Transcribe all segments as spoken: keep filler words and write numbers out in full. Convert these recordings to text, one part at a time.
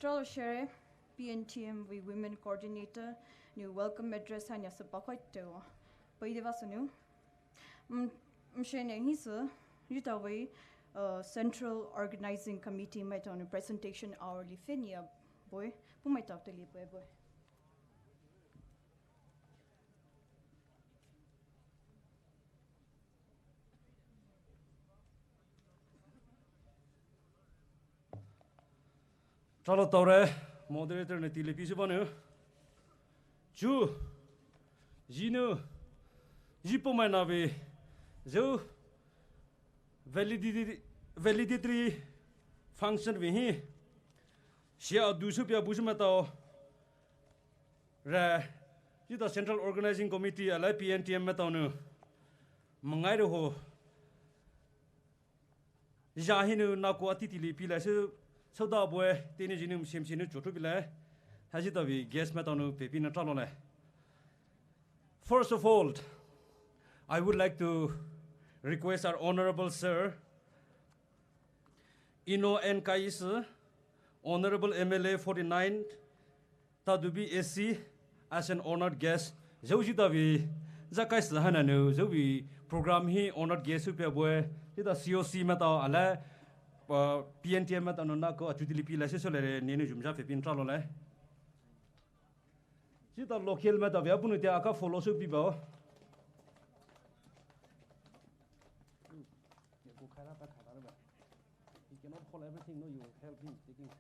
Tralo shere, P N T M vei women coordinator, nou welcome address haina sü pakhoi teo. Pei de va sü nou. Mm, mm, shene hi sü, yuta vei, uh, Central Organizing Committee maitao nou presentation hour li fenia boy, pu maitao teli boy boy. Tralo taore, moderator nou tili pisi banu. Chu, zhinou, zhi po mai na vei, zhou, validity, valedictory function vei hi, shia adu sü pia bu sü maitao, re, zita Central Organizing Committee ala P N T M maitao nou, mangai re ho, zha hinou nako ati tili pilai sü, sü da boy, teni zhinou msem sinu chotu pilai, ha zita vei guest maitao nou pepi na tralo le. First of all, I would like to request our Honorable Sir, Eno N Kais, Honorable M L A forty-nine, Tadubi A C, as an honored guest. Zhou zita vei, za kai sü haina nou, zhou vei program hi honored guest sü pia boy, zita C O C maitao ala, uh, P N T M maitao nou nako achu tili pilai sü sü le, nenu zhumza pepi na tralo le. Zita local maitao vei apunu tia aka follow sü pibao. He cannot hold everything, no, you help him taking.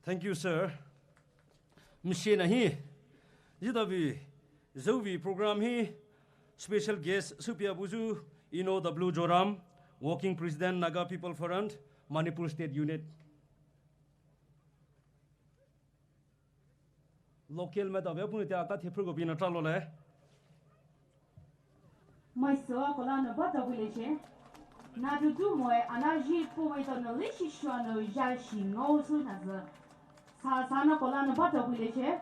Thank you, sir. Mshe na hi, zita vei, zhou vei program hi, special guest sü pia bu sü, Eno W Joram, Working President, Naga People Front, Manipur State Unit. Local maitao vei apunu tia aka thephrü ko pina tralo le. Mai sü akola nou bata vei le che. Na du du moe, ana zhi po vei tao nou le shi shua nou zha shi ngao sü na zü. Sa sa na kola nou bata vei le che.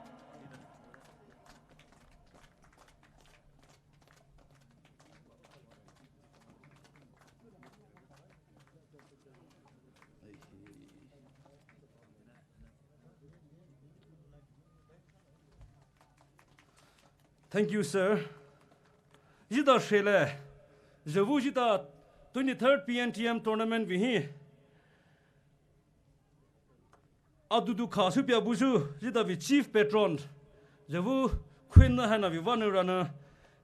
Thank you, sir. Zita shele, zhevu zita twenty-third P N T M tournament vei hi. Adudu kha sü pia bu sü, zita vei chief patron, zhevu Queen na haina vei vanu rana,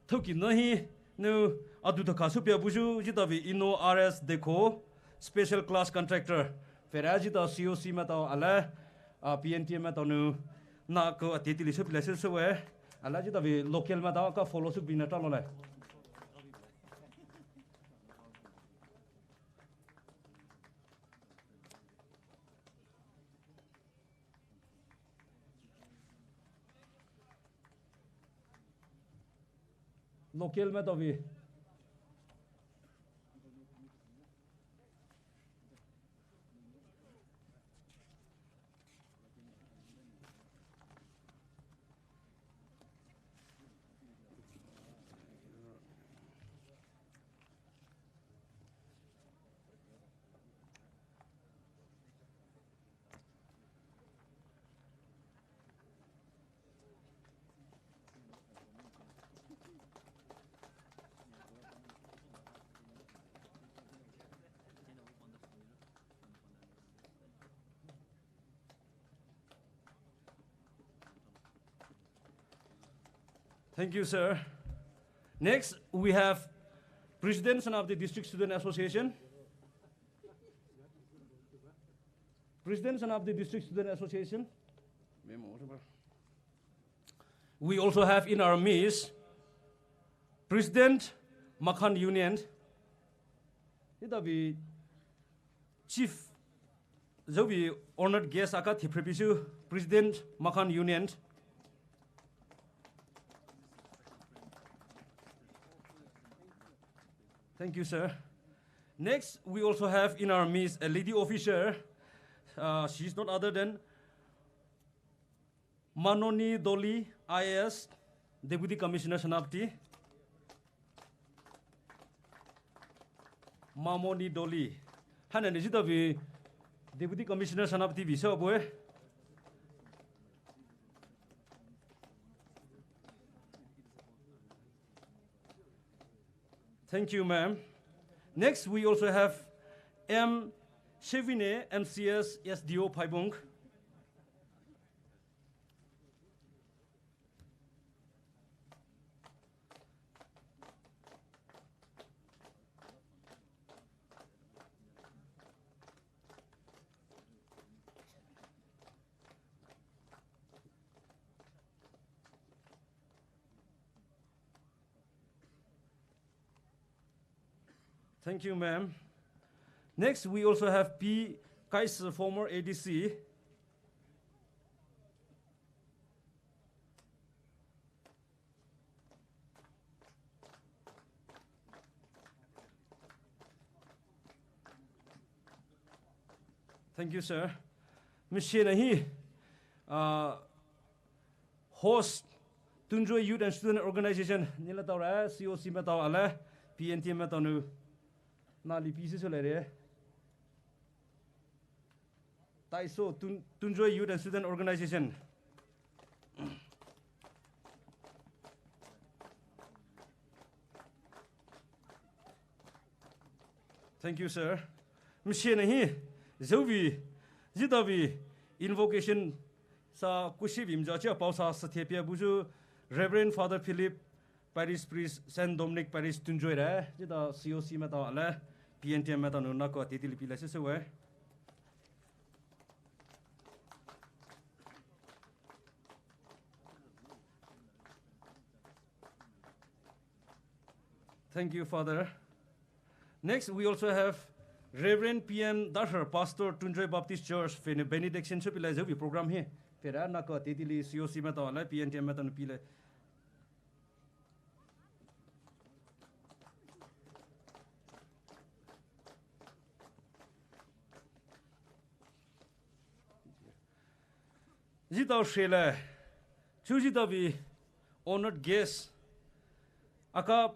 thoki na hi, nou adudu kha sü pia bu sü, zita vei Eno R S Dekho, special class contractor, fera zita C O C maitao ala, a, P N T M maitao nou, nako ati tili sü pila sü sü we, ala zita vei local maitao aka follow sü bina tralo le. Local maitao vei. Thank you, sir. Next, we have President of the District Student Association. President of the District Student Association. We also have in our midst President Makhan Union. Ita bi chief, zhou bi honored guest aka thipre pisu, President Makhan Union. Thank you, sir. Next, we also have in our midst a lady officer. Uh, she's not other than Manoni Dolly, I A S, Deputy Commissioner Senapati. Mamoni Dolly. Hana ni jita bi Deputy Commissioner Senapati bi so boy. Thank you, ma'am. Next, we also have M Shevine, M C S, S D O Phaibung. Thank you, ma'am. Next, we also have P Kais, former A D C. Thank you, sir. Machine hi, uh, host, Tungjoy Youth and Student Organization, nila tau ra, C O C maitao ale, P N T M maitao nou, na lipi si so le re. Taiso, Tun-, Tungjoy Youth and Student Organization. Thank you, sir. Machine hi, zhou bi, jita bi, invocation sa kushi bi mja chia pao sa sathe pia buju Reverend Father Philip, Parish Priest, Saint Dominic Parish Tungjoy re, jita C O C maitao ale, P N T M maitao nou nako titi lipi le se se we. Thank you, Father. Next, we also have Reverend P M Dahar, Pastor, Tungjoy Baptist Church, for the benediction. So, pila zhou bi program hi. Pera nako titi li C O C maitao ale, P N T M maitao nou pile. Jita shele, chu jita bi honored guest, aka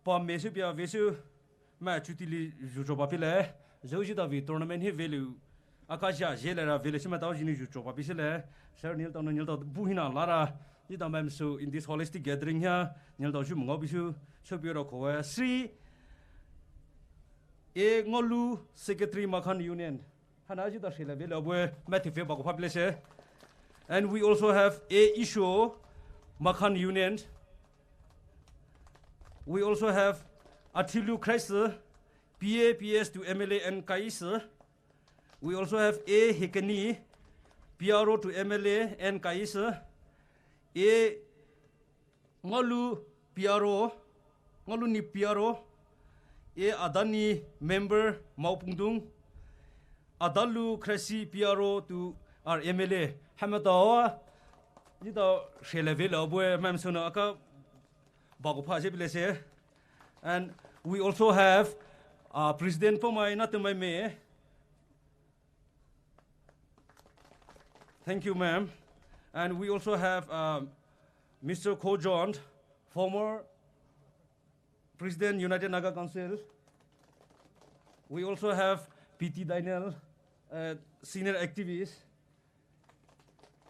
pa mesu pia vesu, ma chuti li ju choba pile, zhou jita bi tournament hi value, aka ja je le ra value sima tao jini ju choba pi sele, sir nil tao nil tao bu hina lara, jita ma'am su in this holistic gathering hia, nil tao ju mngao bisu, so pio ro kowe, Sri A Ngolu, Secretary Makhan Union. Hana jita shele vele bue, Matthew fe bako publish. And we also have A Isho, Makhan Union. We also have Athilu Christ, P A P S to M L A and Kais. We also have A Hekani, P R O to M L A and Kais. A Ngolu P R O, Ngolu ni P R O, A Adani member Maupungdung, Adalu Cressy P R O to our M L A. Hamata, jita shele vele bue, ma'am suna aka bako pa je pile se. And we also have, uh, President Pomai Natumai Me. Thank you, ma'am. And we also have, um, Mister Ko John, former President, United Naga Council. We also have P T Daniel, uh, senior activist.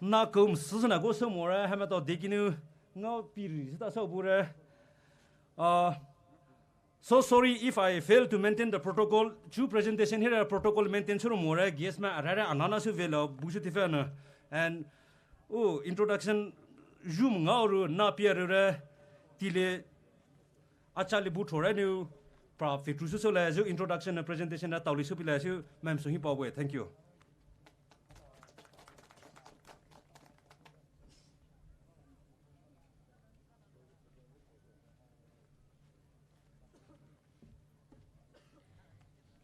Na kum susuna go so more, hamata dekinu, ngao piri, sita so bure. Uh, So sorry if I fail to maintain the protocol. Chu presentation here protocol maintain suru more, guest ma arara anana su velo, busu tifana. And, oh, introduction, jum ngauru, na piarure, tile, achali bu thore nu, pra fitru su so la, ju introduction na presentation na tauli su pila su, ma'am su hi pawe. Thank you.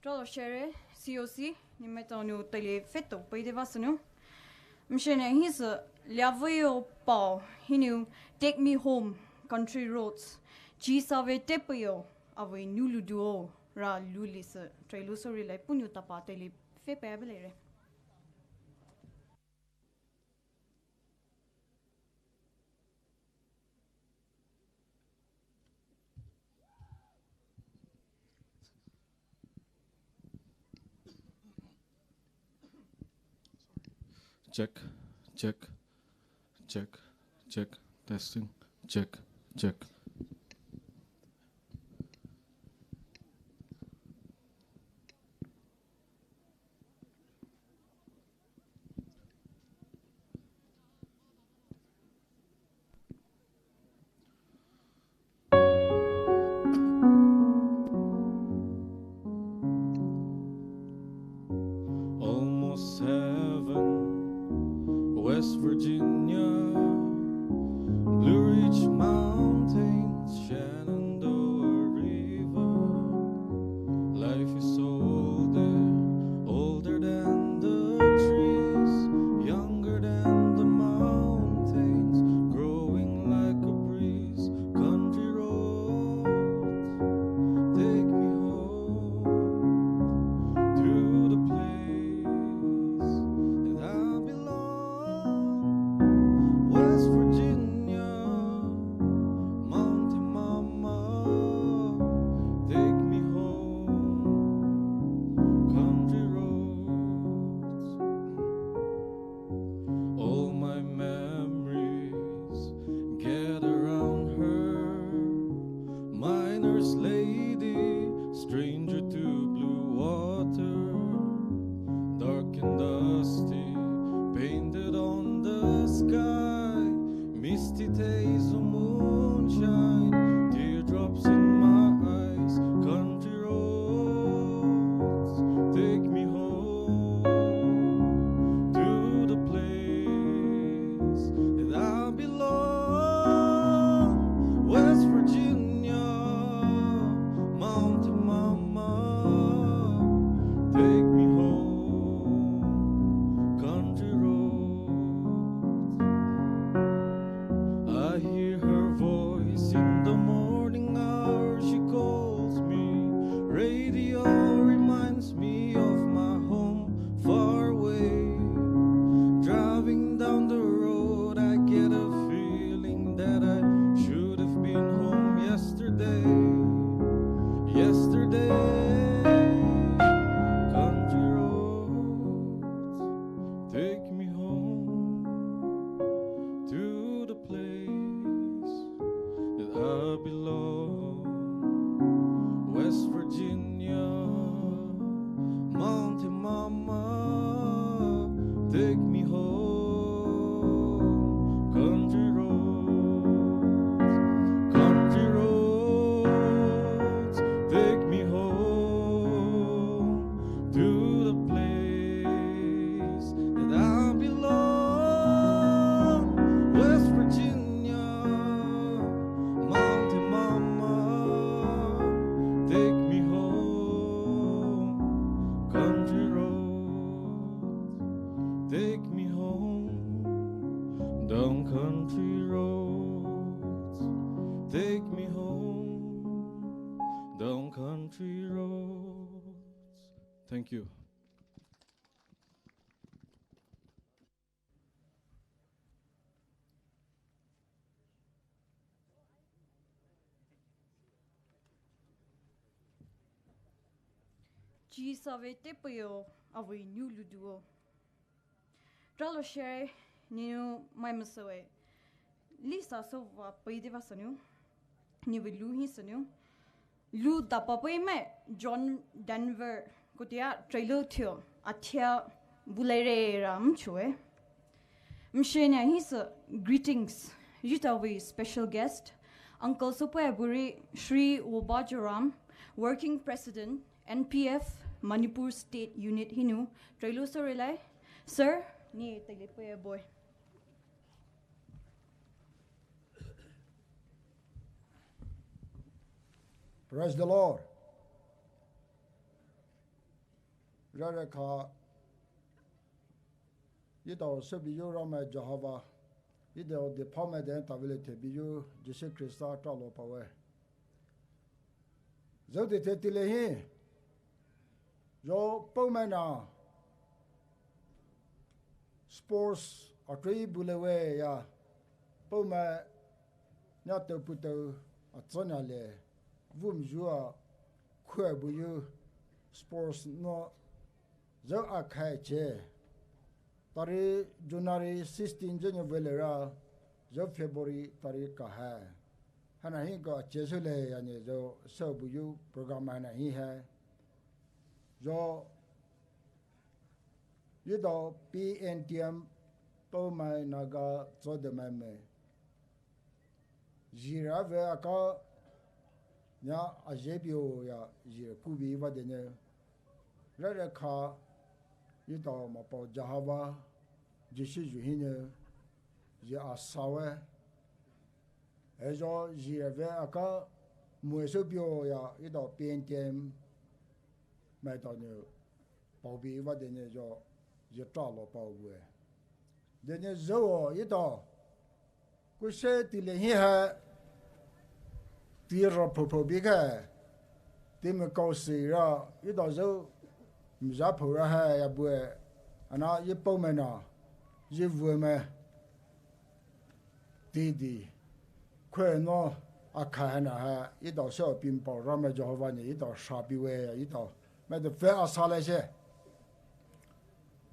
Tralo shere, C O C, ni me tao nou tele feto pei de vasanu. Mshene hisü liaveo pao, hinou Take Me Home, Country Roads. Chi save tepeo, avei nou luduo, ra lulisü, trailu sori lai punu tapa tele fe pe abelere. Check, check, check, check, testing, check, check. Almost heaven, West Virginia, Blue Ridge Mountains, Shenandoah River. Life is older, older than the trees, younger than the mountains, growing like a breeze. Country roads, take me home to the place that I belong. West Virginia, Mountain Mama, take me home. Country roads, all my memories gather round her. Miner's lady, stranger to blue water, dark and dusty, painted on the sky. Misty taste of moonshine, teardrops in my eyes. Country roads, take me home to the place that I belong. West Virginia, Mountain Mama, take me home. Country roads, I hear her voice in the morning hour. She calls me. Radio reminds me of my home far away. Driving down the road, I get a feeling that I should have been home yesterday. Yesterday, country roads, take me home to the place that I belong. West Virginia, Mountain Mama, take me home. Country roads, country roads, take me home to the place that I belong. West Virginia, Mountain Mama, take me home. Country roads, take me home. Down country roads, take me home. Down country roads. Thank you. Chi save tepeo, avei nou luduo. Tralo shere, ninou mai masawe. Lisa sova pei de vasanu. Nive lu hisanu. Lu dapa pei me John Denver kotia trailer thio athia bulai re ra mchue. Mshene hisü greetings. Yutawi special guest. Uncle Sopoe Buri Shri Woba Joram, Working President, N P F, Manipur State Unit hinou, trailer sori lai. Sir, ni tele pei boy. Praise the Lord. Rareka, etao süpeiyu Ramai Jehova, etao deiphao maitao tavile thaibuyu Jisu Khrista tralo paowe. Zhou teithe teile hi, zhou Poumai na sports atrei bule we ya, Poumai na tao putao atsüna le, vumzua khubuyu sports nou zhou akhai che. Tari January sixteen zhou nou vele ra, zhou February tari kaha. Hana hi ko che sule yani zhou sübuyu program hana hi ha. Zhou etao P N T M Poumai Naga Tsüdomai Me. Zhira ve aka nya azhepio ya zhira kubi vadene. Rareka etao mapao Jehova, Jisu zhu hine, zhi asawe. Ezhou zhira ve aka muesopio ya etao P N T M maitao ne paobi vadene zhou zhi tralo paowe. Dene zhou etao kushe teile hi ha, tira phopho bikha, timi kaosi ra etao zhou mzapho ra ha ya bue, ana ye Poumai na, ye vue me, tidi, khunou, akha hana ha, etao süpei pao Ramai Jehova ni etao sapiwe, etao maitao phe asa le she.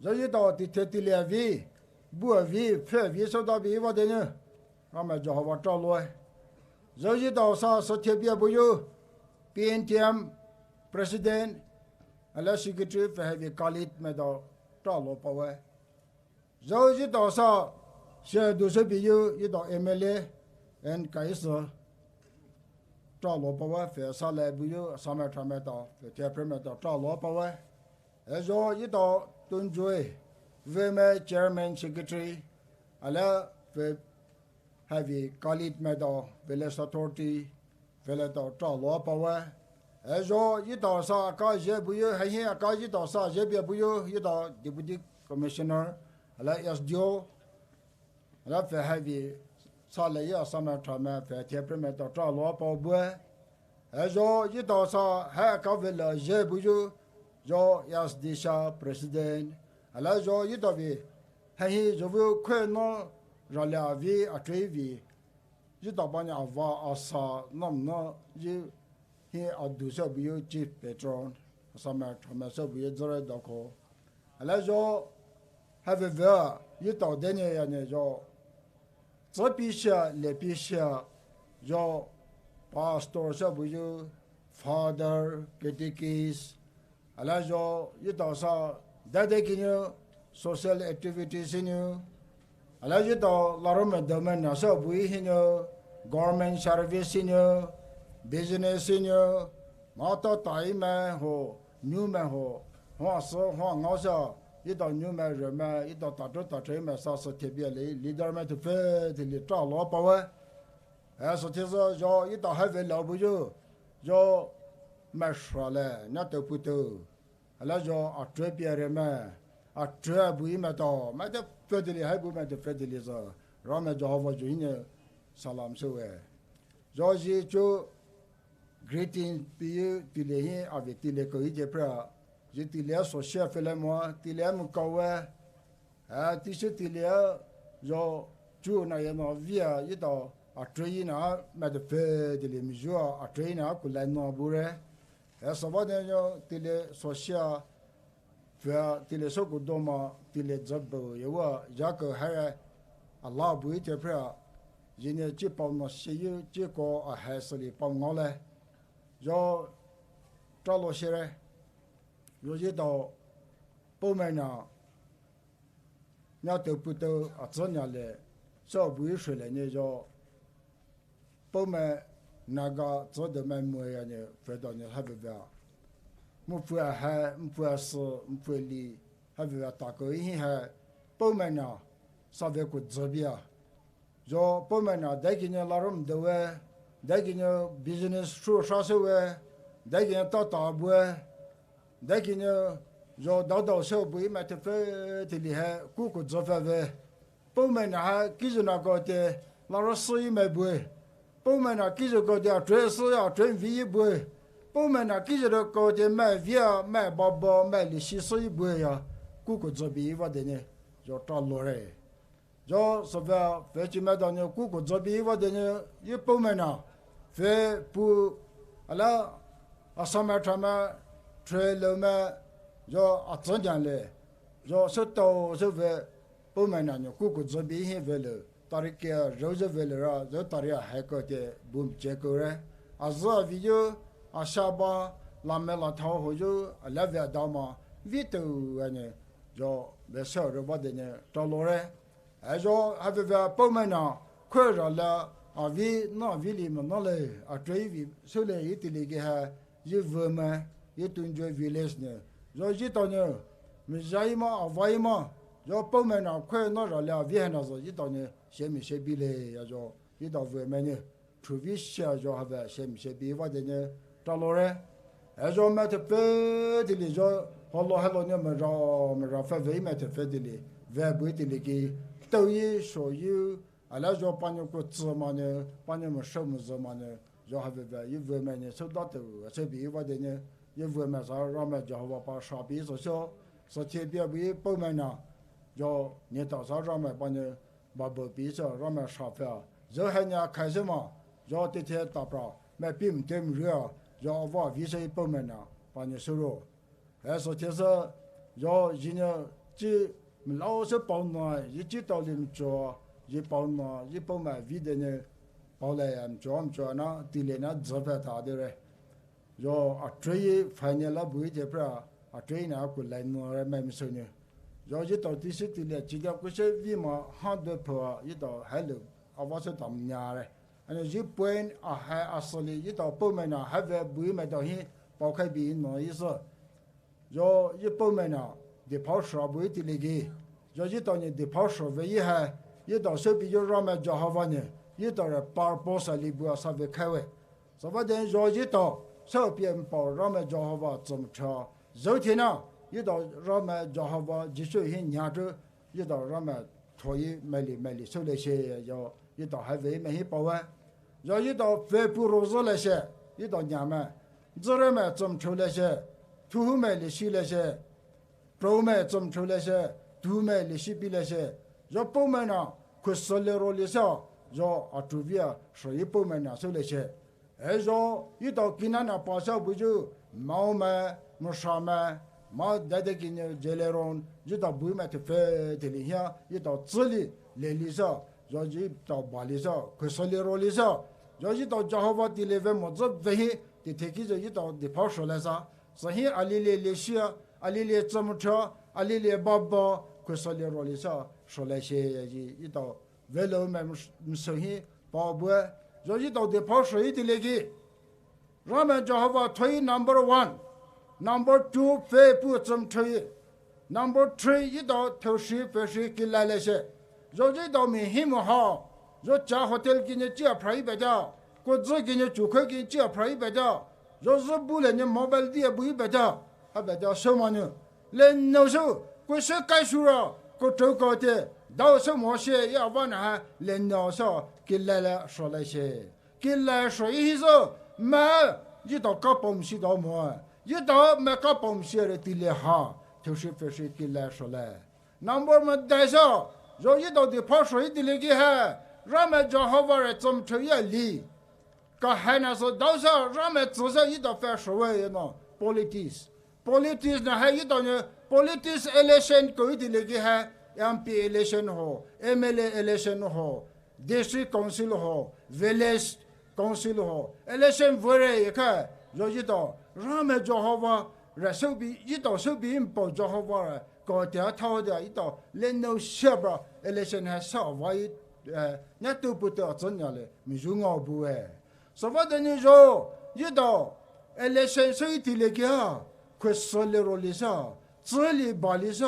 Zhou etao teithe teile avi, bu avi, phe avi sodabi vadene, Ramai Jehova traloe. Zhou etao sa sothepia buyu, P N T M President, ala Secretary, phe heavy Khalid maitao tralo paowe. Zhou etao sa, she du süpeiyu etao M L A, and kaisa, tralo paowe, phe sa le buyu, Assam Rifle maitao, phe thepre maitao, tralo paowe. Ezhou etao Tunjoy, veme Chairman Secretary, ala phe heavy Khalid maitao, Village Authority, phe le tao tralo paowe. Ezhou etao sa aka zhe buyu, hahi aka etao sa zhepia buyu, etao Deputy Commissioner, ala S D O, ala phe heavy sa le ya Assam Rifle me phe thepre maitao tralo pao bue. Ezhou etao sa ha aka vele zhe buyu, zhou S D C President, ala zhou etao vi, hahi zhou vu khunou, rale avi, atrei vi, etao pani ava asa namna ye hi adu sübuyu Chief Patron, Assam Rifle me sübuyu zhore dako. Ala zhou, ha veve, etao dene yani zhou, tsüpei she, lepei she, zhou, pastor sübuyu, father, catechist, ala zhou etao sa, dade kinou, social activities hinou, ala etao larome dome na sübuyu hinou, government service hinou, business hinou, mata tai me ho, nu me ho, ho aso, ho ngaosa, etao nu me, re me, etao tatro tatrei me sa sothepia le, leader maitao phe teile tralo paowe. E sothisa zhou etao ha vele buyu, zhou maisra le, na tao putao. Ala zhou atrei pia re me, atrei buyu maitao, maitao phe teile, ha bu maitao phe teile sa, Ramai Jehova zhu hine salam süwe. Zhou zhi chu greeting peiyu teile hi, avi teile ko ite pra, zhi teile sosia phe le mo, teile mo kawe, a, teisü teile, zhou chu na ye no via etao, atrei na, maitao phe teile mizhua, atrei na kulai no bure. E saba ne yo teile sosia, phe teile soku doma, teile zhabo ye wa, zhako ha, ala buyu te pra, zhine chi pao no seyu, chi ko a ha seli pao ngao le. Zhou tralo shere, zhou etao, Poumai na, na tao putao atsüna le, sübuyu shele ne zhou, Poumai Naga Tsüdomai Me yani pfü dou ni ha veve. Mupfü ha, mupfü sü, mupfü li, ha veve tako hi ha, Poumai na, sa ve ku zhobia. Zhou Poumai na, dai kinou larome dowe, dai kinou business shu sha süwe, dai kinou tata bue, dai kinou Zho daodao sou bue mai thepfü teile hai kuku zho pfüe ve. Poumai nou hai kizhou nou koute, larüsü yi mai bue. Poumai nou kizhou koute atrei sü yi atrei vei yi bue. Poumai nou kizhou koute mai vei-a mai babo mai leshi sü yi bue ya. Kuku zho bue yi vah dene. Zho tralore. Zho sübüa pfüchi maidao nou kuku zho bue yi vah dene. Yi poumai nou pfüpuo ala asamai tramai, trei loumai, zho atsü nyanle, zho sütao sü ve, poumai nou nou kuku zho bue hi velou, tari khe zhou zhou velou ra, zhou tari a hai koute bum che koure. Azü avei yu, asaba, lamai lathao ho yu, ala ve adao ma, vei tou ane, zho ve sou re vah dene tralore. Ezho havewe poumai nou, khou rale, avei nou vei li ma nou le, atrei vei soule yi teile ki hai, yi vemai, yi Tunjoy village nou. Zho yitao nou, mi zai ma, avai ma, zho poumai nou khou nou rale avei haina zho yitao nou, shemi shebi le, ya zho, yitao vemai nou. Thuvei shia zho havewe shemi shebi vah dene tralore. Ezho mai thepfü teile zho, holo halo nou mara, mara pfüe ve yi mai thepfü teile, ve bue teile ki, tao yi, sho yi, ala zho panou kutsü ma nou, panou mashou muzü ma nou, zho havewe yi vemai nou, sou datou, sou bue yi vah dene, yi vemai sa Ramai Jehova pa sha bue sou sou, sou thie bie bue poumai nou, zho, ne tao sa Ramai panou, Bible pei sou Ramai sha pfüe. Zho hai nou akhai sou ma. Zho teithe tapra. Mai pim tem ria. Zho ava vei sou yi poumai nou. Panou sou ro. Hai sou thie sou. Zho yi nou chi milao sou pao nou. Yi chi tao li mcho. Yi pao nou. Yi poumai vei dene. Pao le ya mcho mcho na. Teile na zho pfüe ta de re. Zho atrei final la bue te pra, atrei nou kulai nou re mai misou nou. Zho yitao tisi teile chiga kushe vei ma ha de pua yitao hai le ava sou tam nya re. Ane yi point a hai asali yitao poumai nou havewe bue maidao hi paokhai bue nou yi sou. Zho yi poumai nou, diphao sha bue teile ki. Zho yitao nou diphao sha ve yi hai, yitao sou bue yu Ramai Jehova nou, yitao re purpose ali bua sa ve khaiwe. Sübüa dene zho yitao, sou pie mpao Ramai Jehova tsümtha. Zhou thie nou, yitao Ramai Jehova Jisu hi nya tu, yitao Ramai thoyi maili maili soule she ya, yitao havewe mai hi paowe. Zho yitao pfüpuo rozü le she, yitao nyamai. Züremai tsümtha le she, thuhumai leshi le she, Proumai tsümtha le she, tumai leshi pi le she, zho poumai nou, khosü le ro le she, zho atuvia, shoyi poumai nou sou le she. Ezho, yitao kina nou pa sou buyu, maomai, mushamai, ma dade kini jeleron, yitao buimai tefe teli hia, yitao tsüli, leli she, zho yitao bali she, khosü le ro le she, zho yitao Jehova teli ve mo zü vehi, titheki zho yitao dipao sholai she, Sühi alili leshia, alili tsümtha, alili baba, khosü le ro le she, sholai she, yi, yitao, velou mai mus-, musühi, pa bue, zho yitao dipao shoyi teli ki. Ramai Jehova thoyi number one. Number two, pfüpuo tsümthayi. Number three, yitao thoshi, pfüshi, kila le she. Zho yitao mi hi mo ha. Zho cha hotel kini chia phrayi bata. Kuzü kini chukhe kini chia phrayi bata. Zho zü bu le ni mobile dia buyi bata. Ha bata sou manu. Le no sou, kusü kai sura, kutrou kote. Dao sou mo she, ya vana ha, le no sou, kila le sholai she. Kila shoyi hi sou, ma, yitao kapom shi dao mo. Yitao ma kapom shi re teli ha, thoshi pfüshi kila sholai. Number madai she, zho yitao dipao shoyi teli ki ha, Ramai Jehova re tsümthayi li. Kahaina she dao she, Ramai tsü she yitao pfüshowe ye no, politics. Politics nou ha yitao nou, politics election koyi teli ki ha, M P election ho, M L A election ho, district council ho, village council ho, election vore ye kha, zho yitao, Ramai Jehova, re soubi, yitao soubi mpo Jehova re, kote ha thao de yitao, le no shebra, election ha sa va yi, eh, nya tu pu te atson nya le, mi zhu ngao bue. Sübüa deni zho, yitao, election shoyi teli ki ha, khosü le ro le she, tsüli bali she,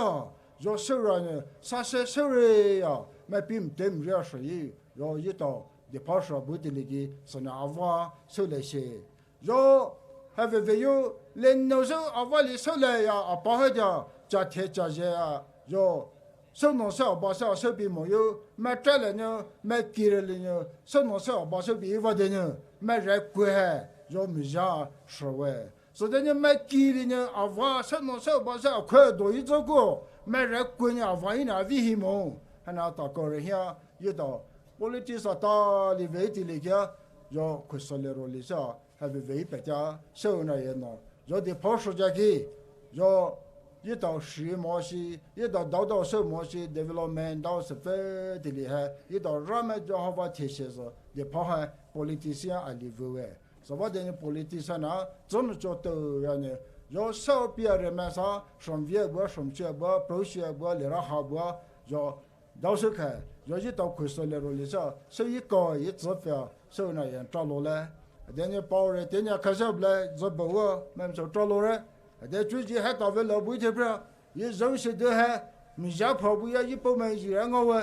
zho sou ra ne, sase sou re ya, mai pim tem ria shoyi, zho yitao, dipao sho bu teli ki, süna ava, sou le she. Zho, ha ve ve yu, Leno sü avali süle ya apa hüdia, cha the cha zhe ya, yo. Süno sü aba sü asübi mo yo, mai trale nyo, mai kire le nyo, süno sü aba sübi iva de nyo, mai re kwe he, yo mi zha shwe. So de nyo mai kire nyo, ava süno sü aba sü akwe do yi zo ko, mai re kwe nyo ava ina vi hi mo. Hana ta ko re hia, yi do. Politics ata li ve ti le kia, yo kwe so le ro le sa. Habi vei petia, sou na ye no. Yo de pao sho jaki. Yo, yi dao shi mo shi, yi dao dao dao sou mo shi, development dao se fe de li he, yi dao rame Jehovah te she zo, de pao he, politician a li vue. So va de ni politician na, zon cho to ya ni. Yo sou pia re me sa, shom vie bua, shom che bua, pro she bua, le ra ha bua, yo, dao sou khe, yo yi dao kwe so le ro li sa, sou yi ko yi zi fia, sou na yen tra lo le. De ni pao re, de ni kha sou ble, zi bo wo, mem so tra lo re. De chu ji he ta ve lo bu te pra, yi zong se de he, mi ja pha bu ya yi po me yi ya ngo we.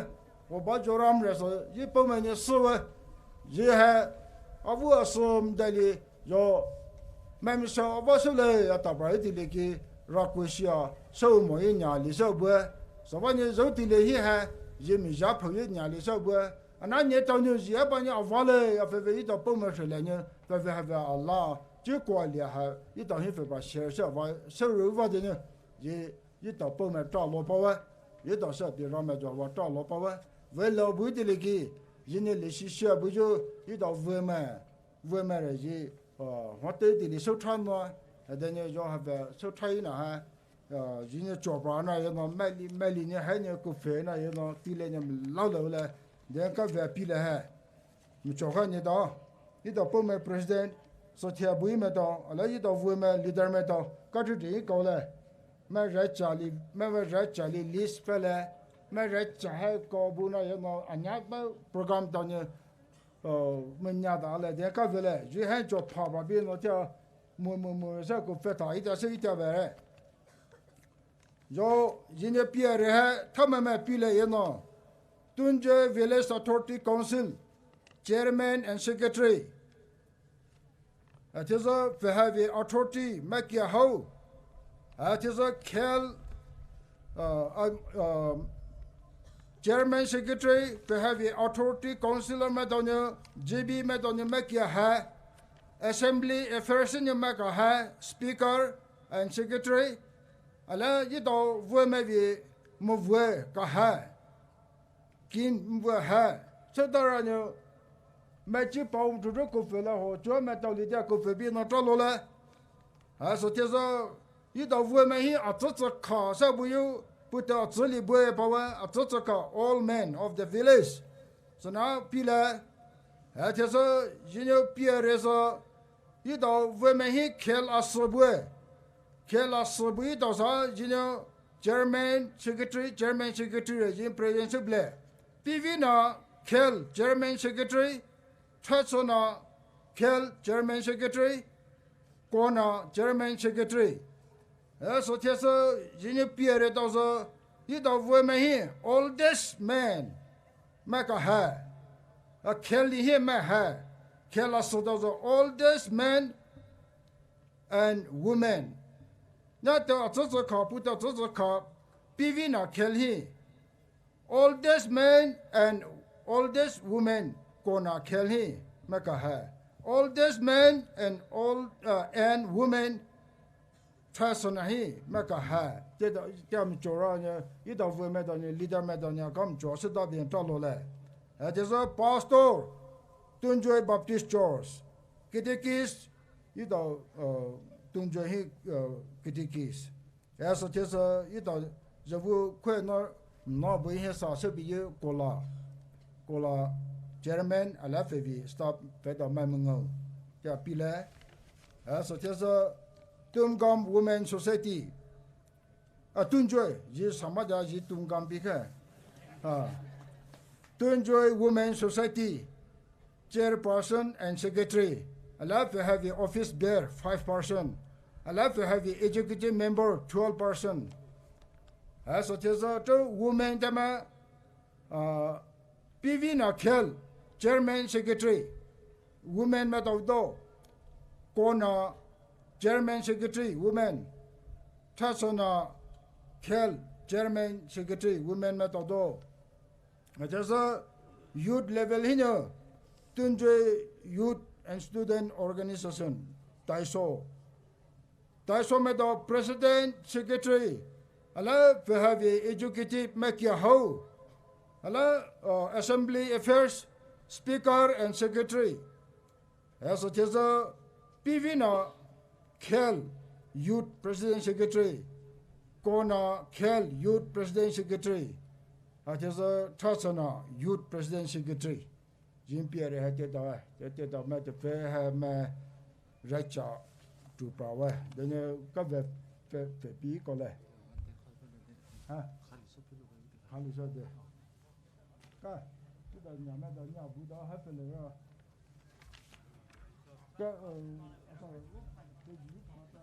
Wo ba jo ram re so, yi po me ni su we. Yi he, a vu a sum de li, yo, mai mi sou ava sou le ya ta pra iti le ki ra kwe shia, sou mo yi nya li sou bue. So va ni zou ti le hi he, yi mi ja pho yi nya li sou bue. Ana ni tao ni yi he ba ni ava le, ya fe ve yi dao po me she le ni, fe ve ha ve a la, ji kwa li ha, yi dao hi fe ba share sou va, sou ru va de ni, yi, yi dao po me tra lo pa we, yi dao sou pi ra me jo va tra lo pa we. Ve lo bu ti le ki, yi ni le shi shia bu jo, yi dao ve me. Vue mai re yi, uh, hua te ti li sou tra no, uh, de ni yo ha ve sou tra yi na ha, uh, yi ni cho pra na ye no, mai li, mai li ni ha ni ku fe na ye no, ti le ni lao lao le, de ka ve pi le ha. Mi cho ha ni dao, yi dao po me president, so tia bu yi me dao, ala yi dao vue me leader me dao, ka tu ti yi ko le, mai re cha li, mai re cha li list fe le, mai re cha ha ko bu na ye no, anya mai program dao ni, uh, menya da le, de ka ve le, yi han cho pha ba bi no tia, mu, mu, mu, sa ku fe ta, ita se ita ve re. Yo, yi ni pia re he, tha me me pi le ye no. Tunjoy Village Authority Council, Chairman and Secretary. A te zo fe ha vi authority me kia hao. A te zo khel, uh, um, um, Chairman Secretary, fe ha vi Authority Councillor me dao ni, G B me dao ni me kia ha, Assembly Affairs ni me ka ha, Speaker and Secretary, ala yi dao vue me vi mo vue ka ha. Kin mo vue ha. Se dara ni, me chi pao tu tu ku fe la ho, chua me dao li dia ku fe bi no tra lo le. Ha, so te zo, yi dao vue me hi a tso tso ka sa bu yu, pu te a tso li bu e pa wa, a tso tso ka, all men of the village. So na pi le, ha, te zo, yi ni pi re zo, yi dao vue me hi khel a so bu e. Khel a so bu yi dao sa, yi ni chairman, secretary, chairman, secretary, yi president se ble. Pi vi na khel, chairman, secretary, Thaso na khel chairman secretary, ko na chairman secretary. E so the so yi ni pia re dao so, yi dao vue me hi oldest man me ka ha. A khel ni hi me ha. Khel a so dao so oldest man and woman. Na te a tso tso ka pu te a tso tso ka pi vi na khel hi. Oldest man and oldest woman ko na khel hi me ka ha. Oldest man and old, uh, and woman thaso na hi me ka ha. Te da, te mi cho ra ni, yi dao vue me dao ni, leader me dao ni, kam cho se da bien tra lo le. E te so pastor, Tunjoy Baptist Church, catechist, yi dao, uh, Tunjoy hi, uh, catechist. E so the so yi dao zavu kwe no, no bu hi sa se bi yi kola. Kola chairman a la fe vi staff fe dao mai mengao. Tia pi le. E so the so Tumgam Women Society. A Tunjoy, yi sama da yi Tumgam bi ke. A. Tunjoy Women Society. Chairperson and secretary. A la fe ha vi office bearer, five person. A la fe ha vi executive member, twelve person. A so the so to women te ma, a, pi vi na khel, chairman secretary. Women me dao dao. Ko na Chairman Secretary Women, Thasana Khel Chairman Secretary Women maitao do. Athesa youth level hinou Tungjoy Youth and Student Organization, Taiso. Taiso maitao President Secretary, ala pehave Executive makia hao, ala, uh, Assembly Affairs Speaker and Secretary. Athesa Pivina Khel Youth President Secretary, Kona Khel Youth President Secretary, athesa Thasana Youth President Secretary. Jin pia re ha te da, te te da ma te fe ha ma racha tu pa wa. Dene ka ve fe fe pi ko le. Ha? Khali so de. Ka, tu da nya ma da nya bu da ha fe le ra. Ka, eh, apa, ke ji pa ta.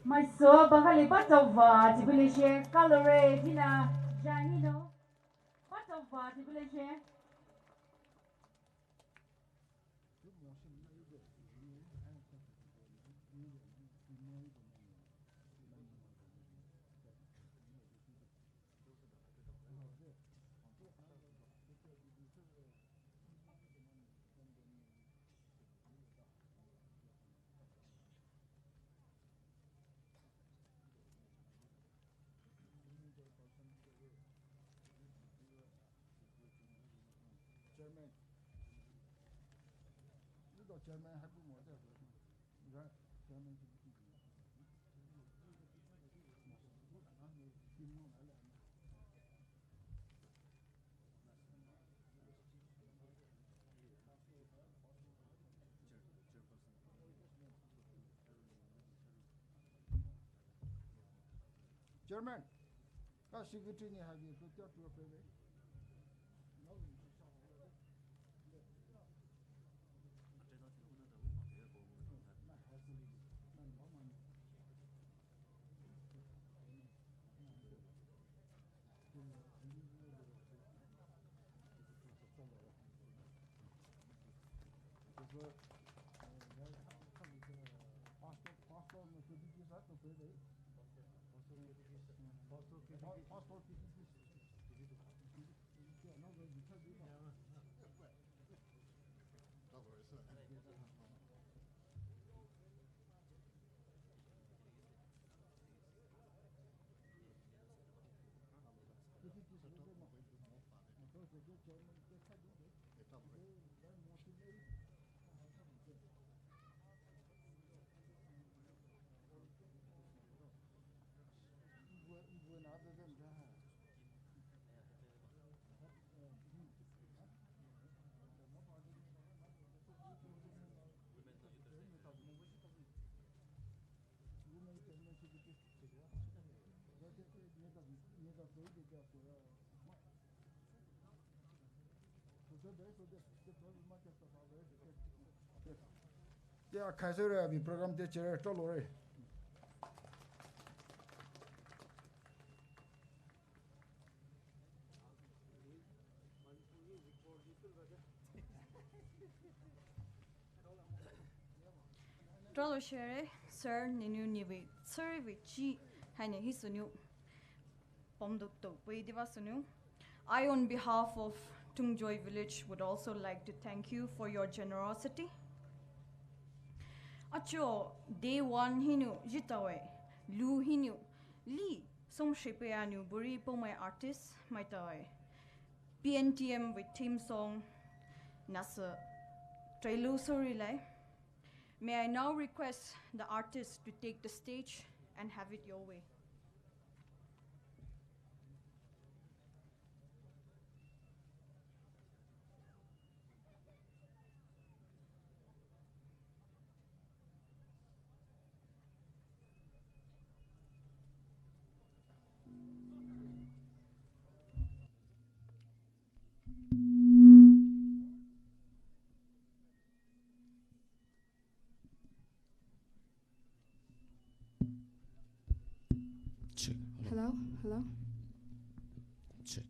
Maiso bahali patova tibile she kalore dina jahino patova tibile she. Chairman. Ni do chairman ha ku mo de. Ra chairman. Chairman, ka secretary ni ha bi ko tia tu pe be. Tea khaisü re abi program te chere tolo re. Tolo shere, sir, ninu niwi, sir wi chi, haine hi sunu. Pamdok to pui diva sunu. I, on behalf of Tungjoy village, would also like to thank you for your generosity. Acho, day one hinu jitawe, lu hinu, li, song shepe anu buri pomai artist, maitawe. P N T M with theme song, nasa, trailu sori lai. May I now request the artist to take the stage and have it your way. Hello, hello. Check.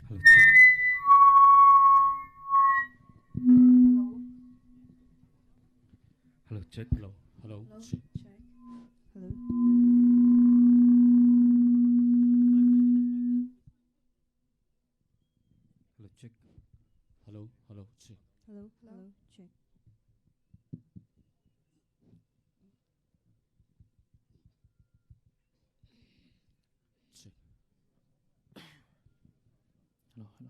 Hello, check. Hello. Hello, check. Hello, hello. Hello, check. Check. Hello. Hello, check. Hello, hello, check. Hello, hello, check. Check. Hello, hello.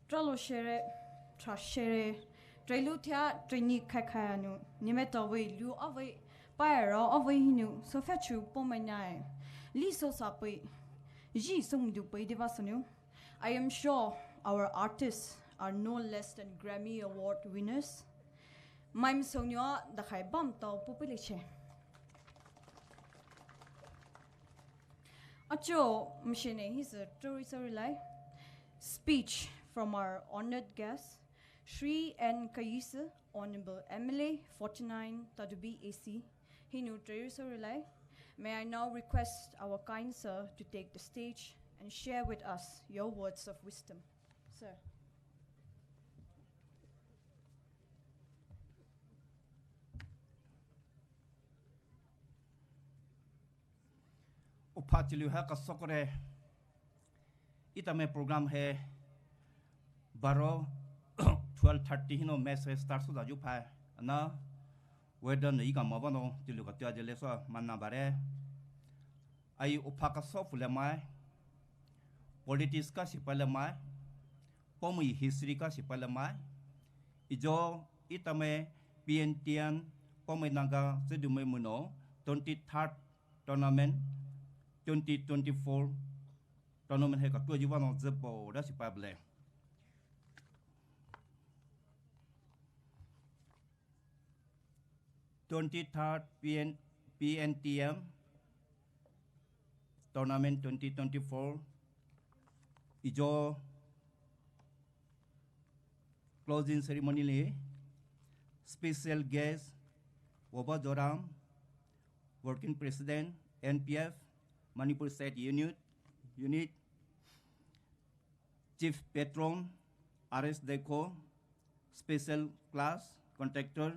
Tralo shere, tra shere, trailu thia, traini kaikai anu, nimetawei lu awei, paira awei hinu, sofechu pomai nai, li so sapei, ji song du pei deva sonu. I am sure our artists are no less than Grammy Award winners. Maim sonyo dakhai bam tau pupiliche. Acho mshene his a story story lai. Speech from our honored guest, Shri N Kayise, Honorable M L A forty-nine, Tadubi A C, hinu story story lai. May I now request our kind sir to take the stage and share with us your words of wisdom. Sir. Upha chiliu ha kasokore. Itame program he baro twelve thirty hino mess he start so da ju pha. Ana weather no ika mavano chiliu ka tia jele so mana bare. Ai upha kaso pule mai. Politics ka sipa le mai. Poumai history ka sipa le mai. Ijo itame P N T M Poumai Naga Zedumai Muno twenty-third tournament, twenty twenty-four tournament he ka tua jiwa no zebo da sipa ble. Twenty-third P N, P N T M tournament twenty twenty-four. Ijo closing ceremony le special guest Woba Joram, working president, N P F, Manipur State Unit, Unit, Chief Patron, R S Dekho, Special Class Contractor,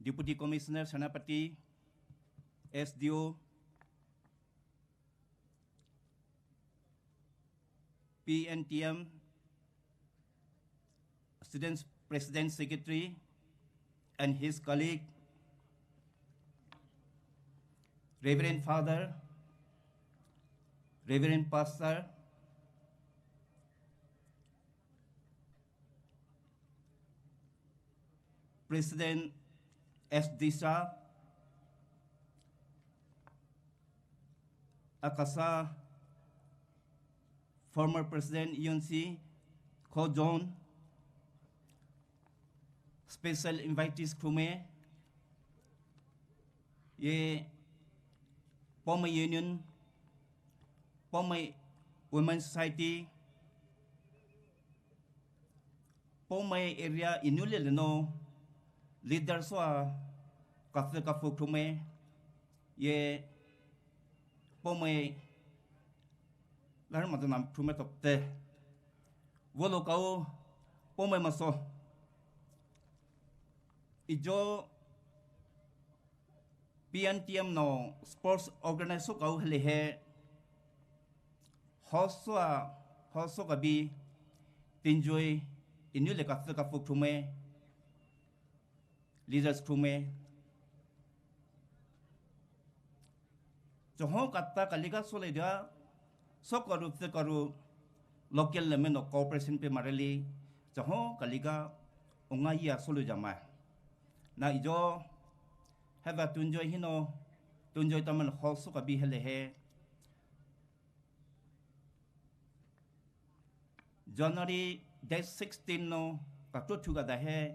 Deputy Commissioner Senapati, S D O, P N T M, Students President Secretary, and his colleague, Reverend Father, Reverend Pastor, President S Disha, Akasa, former President U N C, Kho John, special invitees khume, ye Poumai Union, Poumai Women Society, Poumai area inulele no leader soa kafe kafu khume, ye Poumai lar madu nam khume tokte. Volo kau Poumai maso. Ijo P N T M no sports organize so kau hele he. Hoso a, hoso kabi, tinjoi, inulele kafe kafu khume, leaders khume. Choho kata kalika sole dia, sokaru tsekaru local lemeno cooperation pe mareli, choho kalika onga ia solu jama. Na ijo, heva tunjoi hino, tunjoi taman hoso kabi hele he. January date sixteen no kakro thuka da he,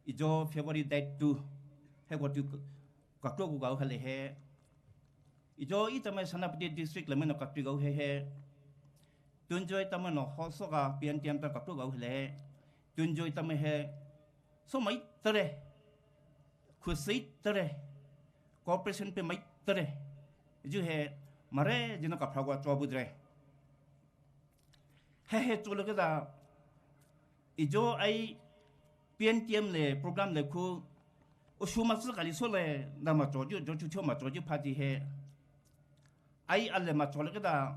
ijo February date two he kotu kakro ku kau hele he. Ijo itame Senapati district lemeno kakro kau he he. Tunjoi tamano hoso ka P N T M ta kakro kau hele he. Tunjoi tame he. So mai tere. Khusei tere. Cooperation pe mai tere. Ju he mare jino kapra kwa chobu dre. He he cholo keda ijo ai P N T M le program le khu oshuma su kali so le na ma choju jo chu cho ma choju party he. Ai ale ma cholo keda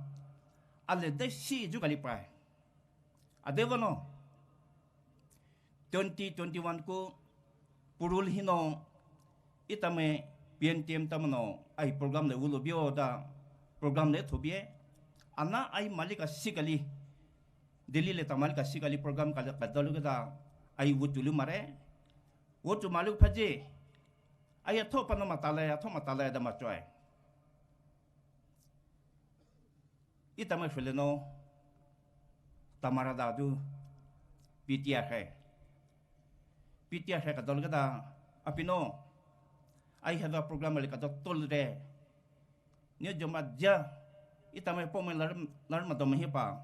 ale de shi ju kali pai. Adevano twenty twenty-one ku purul hino itame P N T M tamano ai program le ulo bio da program le thobie. Ana ai mali kasi kali, Delhi le ta mali kasi kali program kali kadolou kida, ai wutu lu mare, wutu malu phaji, ai atho pano matale, atho matale da machoe. Itamai feleno, tamara da du, P T R he. P T R he kadolou kida, apino, ai heda program le kadotolou de. Ni joma ja, itamai pomai lar, lar madom hipa,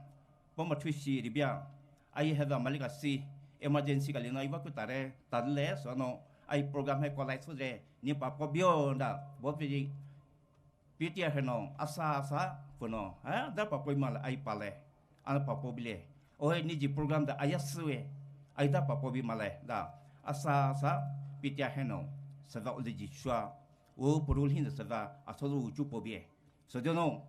poma thusi ribia. Ai heda mali kasi, emergency kali no iwa kutare, tadle, so no, ai program he kolai sudre, ni pa pobio da, bo piji, P T R he no, asa asa, puno, ha, da pa poi mal ai pale, ana pa pobile. Ohe ni ji program da aya sue, ai da pa pobi male, da, asa asa, P T R he no, sada uli ji shua, o purul hin sada, aso uchu pobie. So jono,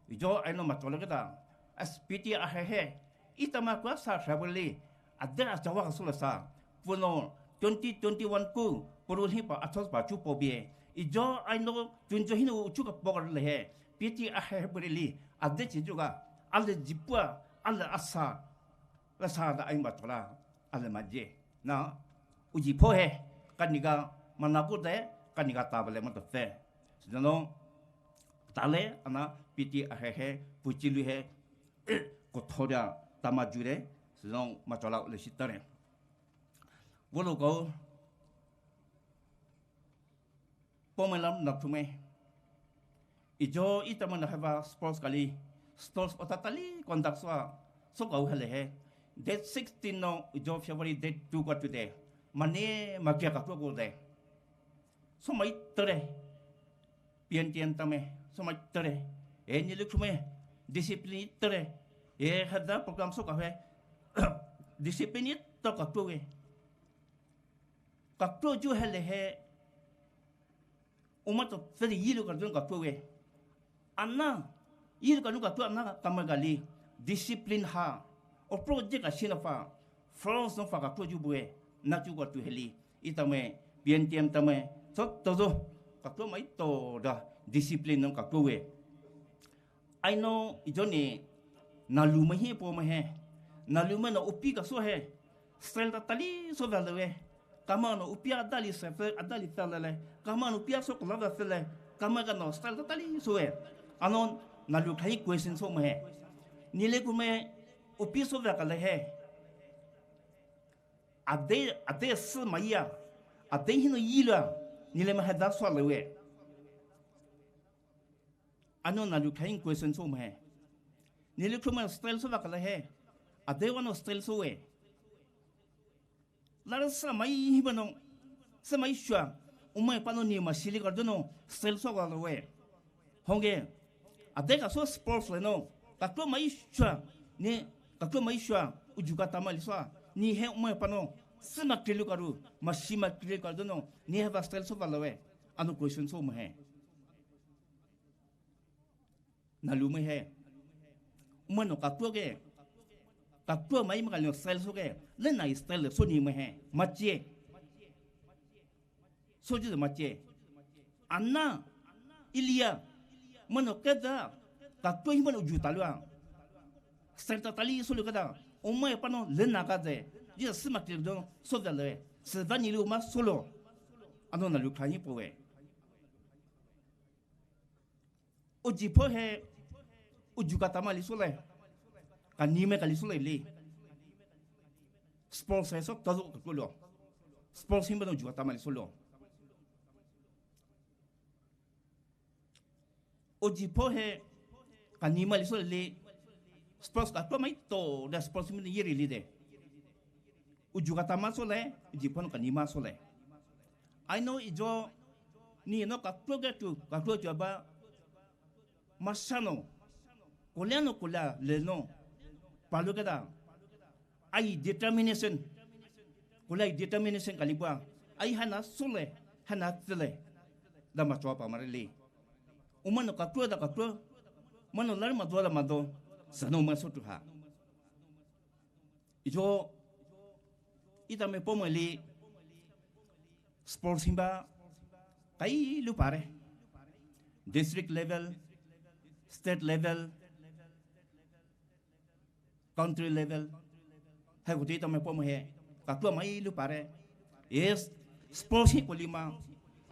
ijo aino macholo kida, as P T R he he, itama kua sa travel li, ade achawa kasula sa, puno twenty twenty-one ku, purul hin pa athos pa chu pobie. Ijo aino, tunjo hin uchu ka pogar le he, P T R he he purili, ade chijuga, ale jipua, ale asa, la sa da ai machola, ale maje. Na, uji pho he, kaniga, manabu de, kaniga tabale mato fe. Sejano, tale, ana, P T R he he, puchilu he, kothoria, tama jure, sejano, machola le sitare. Wolo ko, pomai lam na thume. Ijo itamana heba sports kali, sports ota tali conduct sua, so kau hele he. Date sixteen no, ijo February date two ko today. Mane makia ka ko de. So mai tere. P N T M tame, so mai tere. E ni lukhume, discipline tere. E hada program so ka he. Discipline to ka ko e. Kaklo ju hele he. Uma to feli yilu ka dun kaklo we. Ana, yilu ka dun kaklo ana kama gali. Discipline ha. O project a sina fa. Force no fa kaklo ju bue. Na ju ka tu heli. Itame, P N T M tame. So tozo. Kaklo mai to da. Discipline no kaklo we. Aino ijo ni nalu mai hi po mai he. Nalu mai no upi ka so he. Style ta tali so da le we. Kama no upi a dali se fe, a dali ta le le. Kama no upi a so kula da se le. Kama ka no style ta tali so we. Ano nalu khai question so mai he. Ni le ku mai upi so da ka le he. Ade, ade se mai ya. Ade hino yila. Ni le mai he da so le we. Ano nalu khai question so mai he. Ni le kuma style so bakala he. Ade wano style so we. Lara sa mai hi bano. Sa mai shua. Umai pano ni ma sili kardono style so bakala we. Honge. Ade ka so sports le no. Kaklo mai shua. Ni kaklo mai shua. Uju ka tama li so. Ni he umai pano. Sima kilu karu. Ma sima kilu kardono. Ni he ba style so bakala we. Ano question so mai he. Nalu mai he. Umano kaklo ke. Kaklo mai ma kalino style so ke. Le na style so ni mai he. Mache. So ju mache. Ana. Ilia. Mano keda. Kaklo hi mano ju talua. Style ta tali so lu keda. Umai pano le na ka de. Ji sima kilu don. So da le. Se da ni lu ma solo. Ano nalu khai po we. Uji pho he, uju ka tama li sole. Ka ni me ka li sole li. Sports he so tazo ka kulo. Sports himba no uju ka tama li solo. Uji pho he, ka ni ma li sole li. Sports ka to mai to, da sports himba yiri li de. Uju ka tama sole, uji pho no ka ni ma sole. Aino ijo, ni no kaklo ke tu, kaklo tu aba, masano, kolia no kolia le no, palu keda, ai determination, kolia ai determination kalibua, ai hana sole, hana tsele, da machoa pa marili. Umano kaklo da kaklo, mano lar mado da mado, sano ma so tu ha. Ijo, itame pomali sports himba kai lu pare. District level, state level, country level, hai koute Etami Poumai hi katua mai lu pare. Yes, sports hi kolima,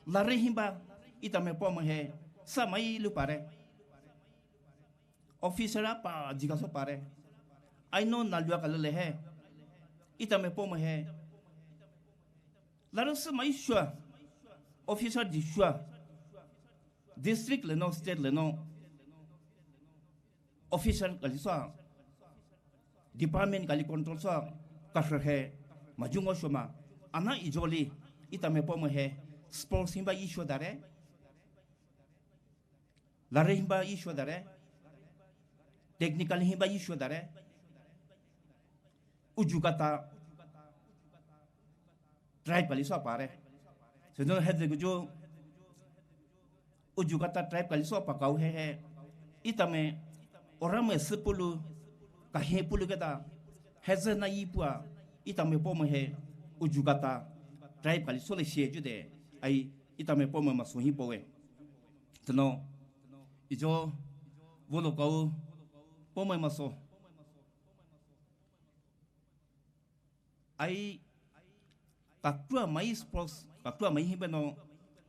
lare hiba Etami Poumai hi sa mai lu pare. Officer apa jika so pare. Aino nalua kalele hi Etami Poumai hi lare sa mai sua, officer di sua, district le no, state le no, officer kali soa, department kali control soa, kashe hi majungo shoma. Ana ijoli Etami Poumai hi sports hiba issue dare, lare hiba issue dare, technical hiba issue dare, uju kata tribe kali soa pare. Südonou hezü kuju uju kata tribe kali soa pakao hi hi Etami Oramai sü pulu, kahi pulu keta, hezü na yi pua, Etami Poumai hi uju kata tribe kali soa le shie jude, ai Etami Poumai maso hi powe. Südonou ijo volo kao Poumai maso ai katua mai sports, katua mai hiba nou,